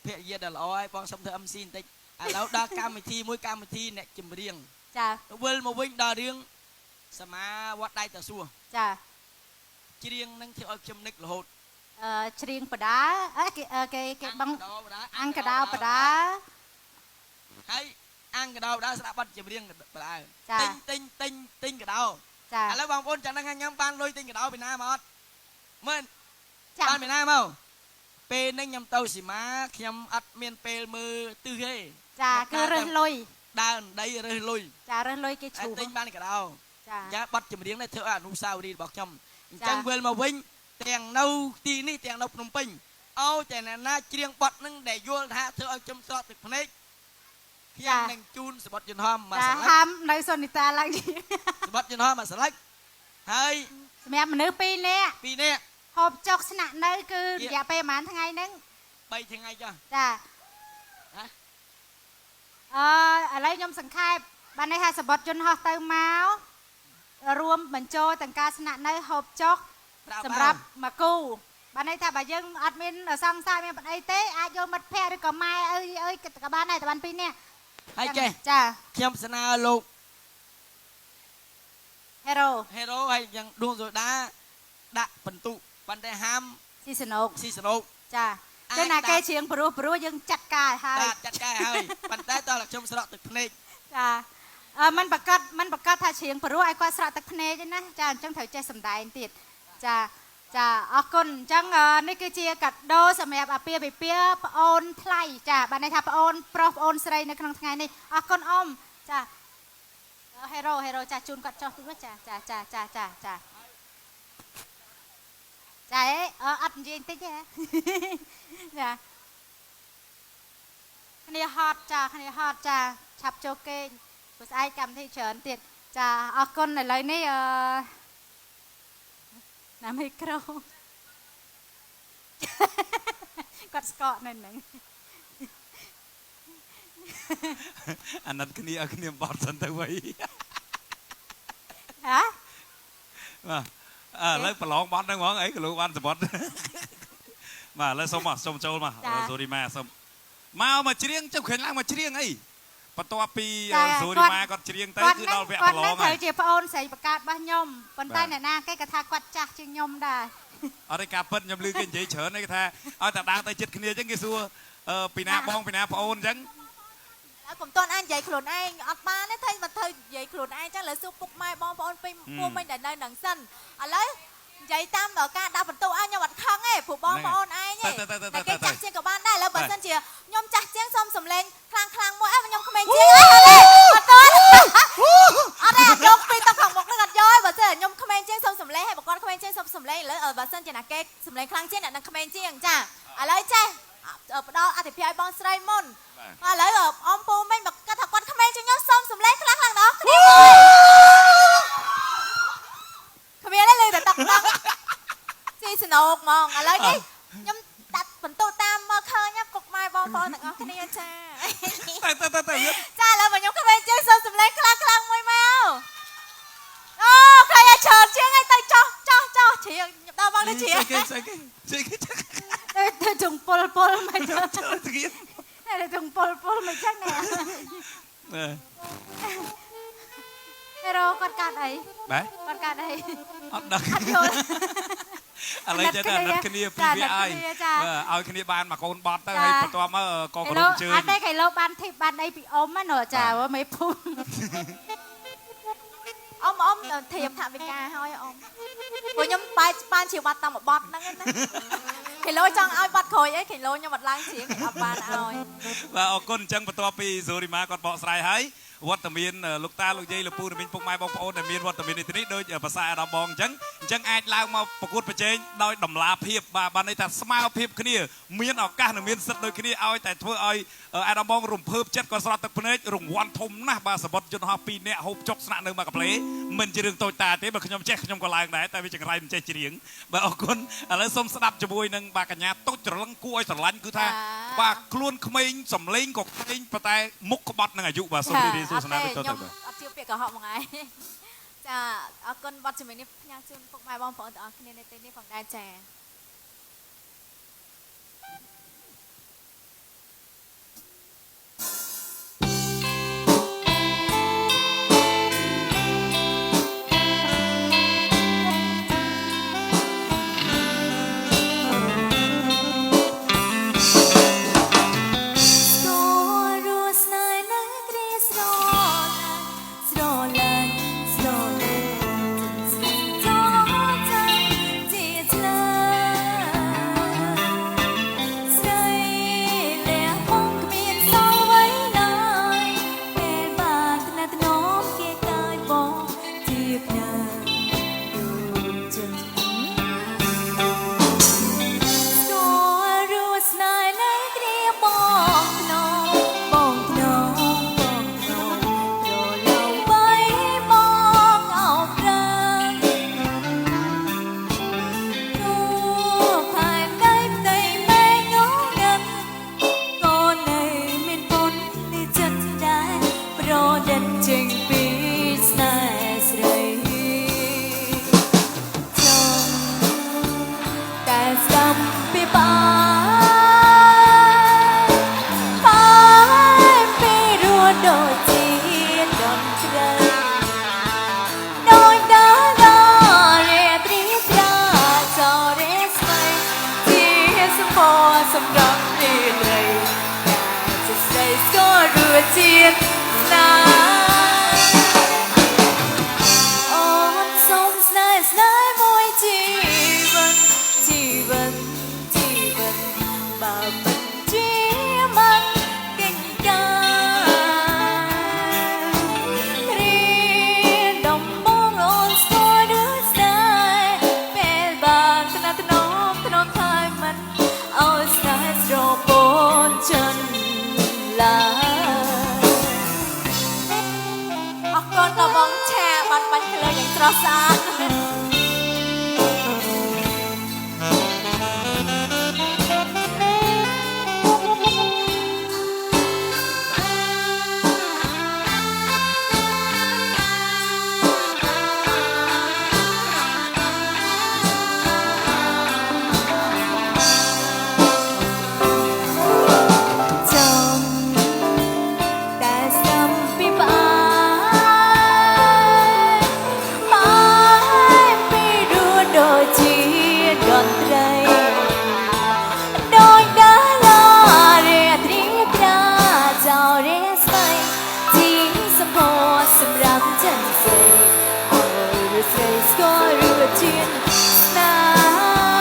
ភរិយាដ៏ល្អហើយបងសុំធ្វើ MC បន្តិចឥឡូវដល់កម្មវិធីមួយកម្មវិធីអ្នកចម្រៀងចាវិលមកវិញដល់រឿងសមាវត្តដៃតាសួរចាច្រៀងនឹងធ្វើឲ្យខ្ញុំនឹករហូតច្រៀងបដាគេគេគេបងអង្គកដោបដាហើយអង្គកដោបដាស្ដាប់បទចម្រៀងបដាទិញទិញទិញទិញកដោឥឡូវបងប្អូនចាំដឹងថាខ្ញុំបានលុយទិញកដោពីណាមកអត់មើល បានពីណាមកពេលហ្នឹងខ្ញុំទៅសីមាខ្ញុំអត់មានពេលមើលទិសទេ ចាគឺរើសលុយ ដើរដីរើសលុយ ចារើសលុយគេជ្រូ ទិញបានកដោចាបတ်ចម្រៀងនេះធ្វើឲ្យអនុស្សាវរីយ៍របស់ខ្ញុំអញ្ចឹងវិលមកវិញទាំងនៅទីនេះទាំងនៅភ្នំពេញឲ្យតែអ្នកណាច្រៀងបတ်នឹងដែលយល់ថាធ្វើឲ្យខ្ញុំស្រក់ទឹកភ្នែកខ្ញុំនឹងជូនសបុតយន្តហោះមួយសន្លឹក ហាមនៅសុនីតាឡើង សបុតយន្តហោះមួយសន្លឹកហើយសម្រាប់មនុស្ស2នាក់ 2នាក់ ហូបចុកស្នាក់នៅគឺរយៈពេលប្រហែលថ្ងៃហ្នឹង 3ថ្ងៃចា ចាឥឡូវខ្ញុំសង្ខេបបានន័យថាសបុតយន្តហោះទៅមករួមបញ្ចូលទាំងការស្នាក់នៅហូបចុកសម្រាប់មួយគូបានន័យថាបើយើងអត់មានសង្សារមានប្តីទេអាចយកមិត្តភ័ក្តិឬក៏ម៉ែអើយអើយក៏បានដែរតែបាន2នាក់ ហើយចេះ ចា ខ្ញុំស្នើលោក ហេរ៉ូ ហើយយ៉ាងដួងសូដាដាក់បន្ទុប៉ុន្តែហាមស៊ីសណុក ចា ចឹងណាគេច្រៀងព្រោះយើងចាត់ការហើយ ចាត់ការហើយប៉ុន្តែតើខ្ញុំស្រក់ទឹកភ្នែក ចាมันប្រកាសថាច្រៀងព្រោះឲ្យគាត់ស្រក់ទឹកភ្នែកទេណាចាអញ្ចឹងត្រូវចេះសំដែងទៀតចាចាអរគុណអញ្ចឹងនេះគឺជាកាដូសម្រាប់អាពាហ៍ពិពាហ៍ប្អូនថ្លៃចាបានន័យថាប្អូនប្រុសប្អូនស្រីនៅក្នុងថ្ងៃនេះអរគុណអ៊ំចាហេរ៉ូចាជូនគាត់ចុះតិចមកចាចាចាចាចាចាចាអត់និយាយតិចទេចាគ្នាហត់ចាគ្នាហត់ចាឆាប់ចូលគេងព្រោះស្អែកកម្មវិធីច្រើនទៀតចាអរគុណឥឡូវនេះណាមីក្រូគាត់ស្កកនៅនឹង អាណិតគ្នាឲ្យគ្នាបត់សិនទៅវិញ ហ៎ បាទឥឡូវប្រឡងបត់ហ្នឹងហ្មងអីក៏លោកបានសបត់បាទឥឡូវសុំមកសុំចូលមកសូរីម៉ាសុំមកច្រៀងចុះឃើញឡើងមកច្រៀងអីបន្ទាប់ពីសូរីម៉ាគាត់ច្រៀងទៅគឺដល់វគ្គប្រឡងហើយ គាត់ត្រូវជាប្អូនស្រីបង្កើតរបស់ខ្ញុំប៉ុន្តែអ្នកណាគេក៏ថាគាត់ចាស់ជាងខ្ញុំដែរ អត់ទេការពិតខ្ញុំឮគេនិយាយច្រើនគេថាឲ្យតែដើរទៅចិត្តគ្នាអញ្ចឹងគេសួរពីណាបងពីណាប្អូនអញ្ចឹង កុំតន់អាននិយាយខ្លួនឯងអត់បានទេថៃមិនធ្វើនិយាយខ្លួនឯងចឹងលើសួរពុកម៉ែបងប្អូនពេញពួរមិញដែលនៅនឹងសិនឥឡូវនិយាយតាមការដាក់បន្ទុកឲ្យខ្ញុំអត់ខឹងទេព្រោះបងប្អូនឯងទេតែគេចាស់ជាងក៏បានដែរឥឡូវបើសិនជាខ្ញុំចាស់ជាងសុំសំលេងខ្លាំងខ្លាំងមួយអើខ្ញុំក្មេងជាងអត់ទេអត់ទេយកពីទៅខាងមុខនឹងអត់យកទេបើសិនខ្ញុំក្មេងជាងសុំសំលេងហើយបើគាត់ក្មេងជាងសុំសំលេងឥឡូវបើសិនជាណាគេសំលេងខ្លាំងជាងអ្នកនឹងក្មេងជាងចាឥឡូវចេះផ្ដល់អធិប្បាយបងស្រីមុនឥឡូវអមពូមិញមកគាត់ថាគាត់ក្មេងជាងខ្ញុំសុំសំលេងខ្លាំងខ្លាំងដល់គ្នាគ្មានទេលើតែតកតងស៊ីសណោកហ្មងឥឡូវនេះខ្ញុំដាក់បន្ទុកតាមមកឃើញពុកម៉ែបងប្អូនទាំងអស់គ្នាចា តែ ចាឥឡូវបើខ្ញុំក្មេងជាងសុំសំលេងខ្លាំងខ្លាំងមួយមកអូឃើញឲ្យច្រើនជាងហើយទៅចោះចោះចោះច្រៀងខ្ញុំដល់បងទៅច្រៀង ស្អីគេស្អីគេស្អីគេ ទៅចុងពលពលមិនទៅតែចុងពលពលមិនចឹងណែហេរ៉ូគាត់កាត់អី បាទ គាត់កាត់អី អត់ដឹងអត់យល់ឥឡូវចេះតែអាណិតគ្នាពីវាឲ្យឲ្យគ្នាបានមកកូនបត់ទៅហើយបន្ទាប់មកក៏ក្រុមជើង អត់ទេគេលោកបានធីបបានអីពីអ៊ំណាចាមេភូមិ អ៊ំអ៊ំធៀបថវិកាហើយអ៊ំព្រោះខ្ញុំបែបានជាបាត់តាមបត់ហ្នឹងណាគីឡូចង់ឲ្យបាត់ក្រោយអីគីឡូខ្ញុំអត់ឡើងជាងអត់បានឲ្យ បាទអរគុណអញ្ចឹងបន្ទាប់ពីសូរីម៉ាគាត់បកស្រាយហើយវត្តមានលោកតាលោកយាយលោកពូនិងមីងពុកម៉ែបងប្អូនដែលមានវត្តមាននេះទីនេះដូចភាសាអាដាមបងអញ្ចឹងអាចឡើងមកប្រកួតប្រជែងដោយតម្លាភាពបាទបានន័យថាស្មើភាពគ្នាមានឱកាសនិងមានសិទ្ធិដូចគ្នាឲ្យតែធ្វើឲ្យអាដាមបងរំភើបចិត្តក៏ស្រត់ទឹកភ្នែករង្វាន់ធំណាស់បាទសបុតយន្តហោះ2នាក់ហូបចុកស្នាក់នៅមួយកប្លេមិនជារឿងតូចតាទេបើខ្ញុំចេះខ្ញុំក៏ឡើងដែរតែវាចង្រៃមិនចេះច្រៀងបាទអរគុណឥឡូវសូមស្ដាប់ជាមួយនឹងបាទកញ្ញាតូចច្រឡឹងគួរឲ្យស្រឡាញ់គឺថាបាទខ្លួនក្មេងសំលេងក៏ក្មេងប៉ុន្តែមុខក្បត់នឹងអាយុបាទសូមរីករាយសួស្តីទៅទៅបាទ អត់ជឿពាក្យកុហកមកឯងចាអរគុណបទចម្រៀងនេះផ្ញើជូនពុកម៉ែបងប្អូនទាំងអស់គ្នានៅទីនេះផងដែរចា Love. សម្រាប់រាត្រីការជាស្រីស្គាល់រសជាតិស្នេហ៍អូនសូមស្នេហ៍ស្នេហ៍មួយជីវិតជីវិតជីវិតបើមិនជាមិនកិច្ចការរីដំបងអូនស្គាល់រសស្នេហ៍ពេលបានថ្នាក់ថ្នមថ្នមថយមិនឲ្យស្នេហ៍ស្រពោនចិនឡើយ អរគុណដល់បងឆាបានបាញ់ភ្លើងយ៉ាងស្រស់ស្អាត ចំតែស្ដាំពីផ្អែមផ្អែមពីរួដូចជាតន្ត្រីដោយតារារាត្រីត្រាចោរស្មៃជាសម្ផស្សសម្រាប់ចិនស្រីឲ្យរស្រីស្គាល់រសជាតិស្នេហ៍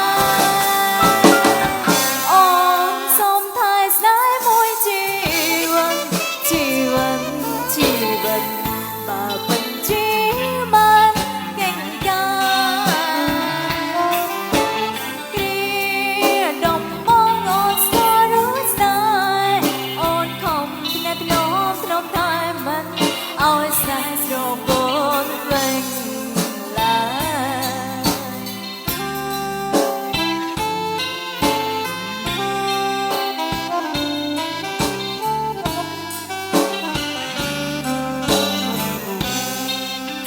អូនសូមថែស្នេហ៍មួយជីវិតជីវិតជីវិតបើមិនជាមិនកិច្ចការគ្រាដំបងអូនស្គាល់រសស្នេហ៍អូនខំថ្នាក់ថ្នមថ្នមថែមិនឲ្យស្នេហ៍ស្រពោនវិញឡើយ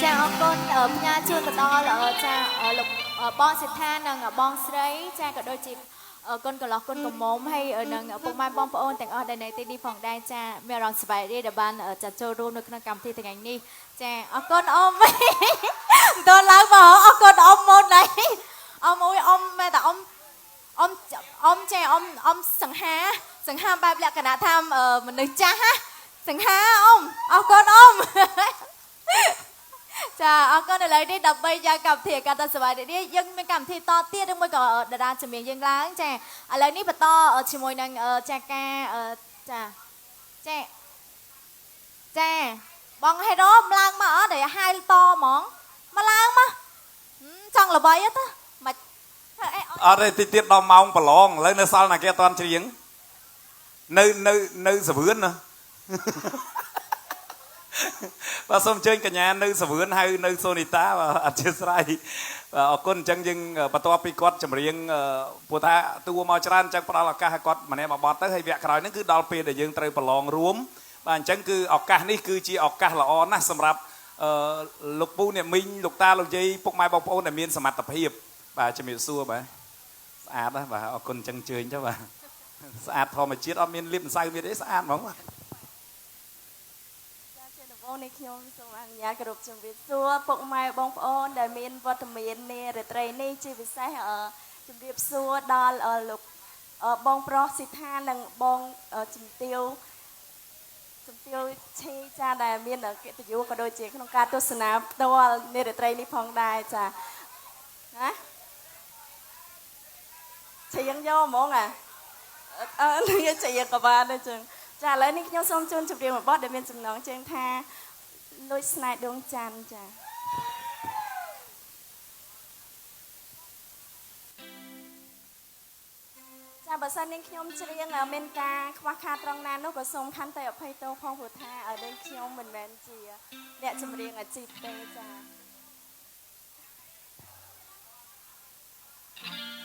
ចាអរគុណផ្ញើជូនទៅដល់ចាលោកបងសិដ្ឋានិងបងស្រីចាក៏ដូចជាគុណកន្លោះគុណកមុំហើយនិងពុកម៉ែបងប្អូនទាំងអស់ដែលនៅទីនេះផងដែរចាមានអារម្មណ៍សប្បាយរីករាយដែលបានចាត់ចូលរួមនៅក្នុងកម្មវិធីថ្ងៃនេះចាអរគុណអ៊ំមិនតឡើងមកអរគុណអ៊ំមុនហើយអ៊ំអុយអ៊ំមែនតែអ៊ំអ៊ំអ៊ំចាអ៊ំអ៊ំសង្ហាសង្ហាបែបលក្ខណៈថាមនុស្សចាស់ណាសង្ហាអ៊ំអរគុណអ៊ំ ចាអរគុណឥឡូវនេះដើម្បីយកកម្មវិធីការតសប្បាយរីករាយយើងមានកម្មវិធីតទៀតឬមួយក៏តារាចម្រៀងយើងឡើងចាឥឡូវនេះបន្តជាមួយនឹងចាការចាចាចាបងហេរ៉ូឡើងមកអត់ដែលហៅតហ្មងមកឡើងមកចង់ល្បីអត់ទៅមិនធ្វើអី អត់ទេតិចទៀតដល់ម៉ោងប្រឡងឥឡូវនៅសល់ណាគេអត់ទាន់ច្រៀងនៅនៅនៅសវឿនណា បាទសូមអញ្ជើញកញ្ញានៅសវឿនហៅនៅសូនីតាបាទអធិស្ឋានបាទអរគុណអញ្ចឹងយើងបន្ទាប់ពីគាត់ចម្រៀងព្រោះថាតួមកច្រើនអញ្ចឹងផ្ដល់ឱកាសឲ្យគាត់ម្នាក់មួយបទទៅហើយវគ្គក្រោយហ្នឹងគឺដល់ពេលដែលយើងត្រូវប្រឡងរួមបាទអញ្ចឹងគឺឱកាសនេះគឺជាឱកាសល្អណាស់សម្រាប់លោកពូអ្នកមីងលោកតាលោកយាយពុកម៉ែបងប្អូនដែលមានសមត្ថភាពបាទជំរាបសួរបាទស្អាតណាស់បាទអរគុណអញ្ចឹងអញ្ជើញចុះបាទស្អាតធម្មជាតិអត់មានលាបម្សៅមានអីស្អាតហ្មងបាទ ជាដំបូងនេះខ្ញុំសូមអនុញ្ញាតគោរពជំរាបសួរពុកម៉ែបងប្អូនដែលមានវត្តមាននារាត្រីនេះជាពិសេសជំរាបសួរដល់លោកបងប្រុសសិដ្ឋានិងបងជំទាវឆេចាដែលមានកិត្តិយសក៏ដូចជាក្នុងការទស្សនាផ្ទាល់នារាត្រីនេះផងដែរចាណាឆៀងយកហ្មងអាអឺនេះឆៀងក៏បានដែរចឹងចាឥឡូវនេះខ្ញុំសូមជូនជម្រាបមួយបទដែលមានចំណងជើងថាលួចស្នេហ៍ដួងច័ន្ទចាចាបើសិននាងខ្ញុំច្រៀងមានការខ្វះខាតត្រង់ណានោះក៏សូមខន្តីអភ័យទោសផងព្រោះថានាងខ្ញុំមិនមែនជាអ្នកចម្រៀងអាជីពទេចា Thank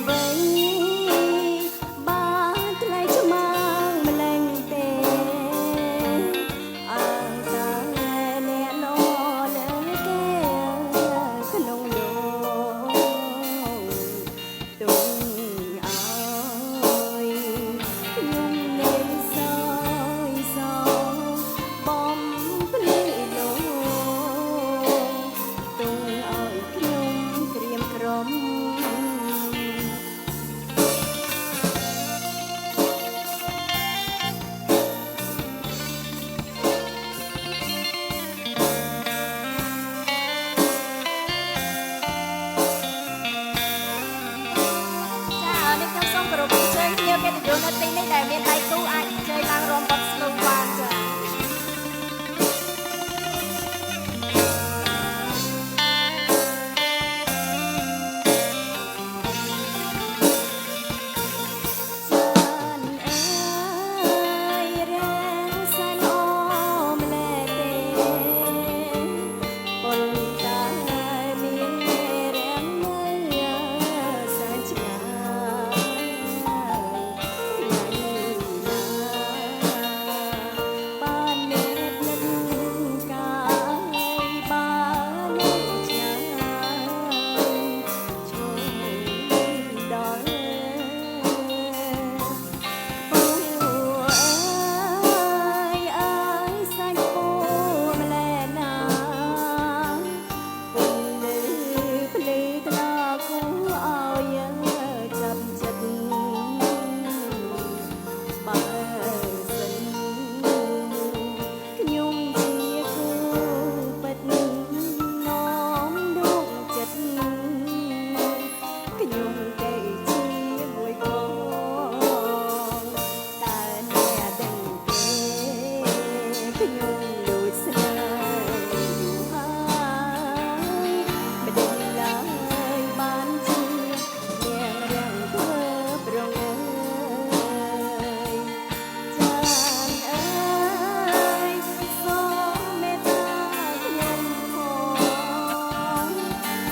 អ្វីបានថ្លៃឆ្មាងម្លែងទេអើតែអ្នកល្អលើគេក្នុងលោកទុំអើយខ្ញុំនៅសោយសោបំភ្លឺលោកទុំឲ្យខ្ញុំក្រៀមក្រំ ចានេះខ្ញុំសូមគោរពអញ្ជើញភ្ញៀវកិត្តិយសនៅទីនេះដែលមានដៃគូអាចអញ្ជើញឡើងរួមបទស្លូបានចា ចានអើយរាំងសែនអូម្លេះទេប៉ុន្តែមានរាំងនៅសែនឆ្ងាយថ្ងៃណាបាននេតនិតកាយបានឆ្ងាយឈរដល់ ពូអើយអើយសាច់ពូម្លែណាពូលឺភ្លឺថ្លាគូឲ្យចាប់ចិត្តបើសិនខ្ញុំជាគូពិតនាំដួងចិត្តខ្ញុំទៅជាមួយបង តើអ្នកដឹងទេខ្ញុំលួចស្នេហ៍យូរហើយមិនដឹងឡើយបានជានាងរាំងធ្វើប្រងើយចានអើយសូមមេត្តាខ្ញុំផង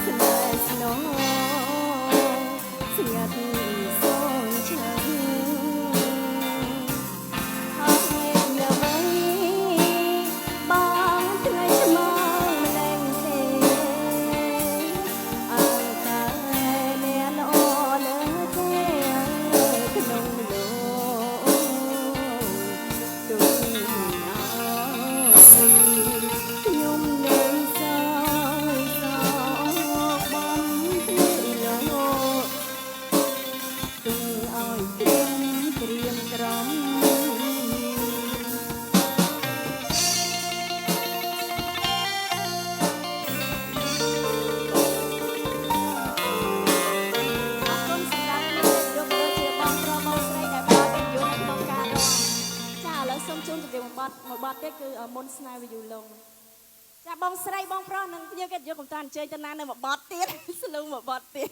ស្នេហ៍ស្នងស្ងាត់សូនឆាំ ហើយអ្វីបងថ្ងៃឆ្មងម្លែងទេអើតែអ្នកល្អលើគេក្នុងលោកទុំអើយខ្ញុំនៅសោយសោបំភ្លឺលោកទុំឲ្យត្រៀមត្រៀមក្រំ អរគុណសម្រាប់ភ្ញៀវកិត្តិយសក៏ដូចជាបងប្រុសបងស្រីដែលផ្ដល់កិត្តិយសនៅក្នុងការរាំ ចាឥឡូវសូមជូនជម្រាបមួយបទទៀតគឺមុនស្នេហ៍វិយូលងចាបងស្រីបងប្រុសនិងភ្ញៀវកិត្តិយសកំតាអញ្ជើញទៅណានៅមួយបទទៀត ស្លូមួយបទទៀត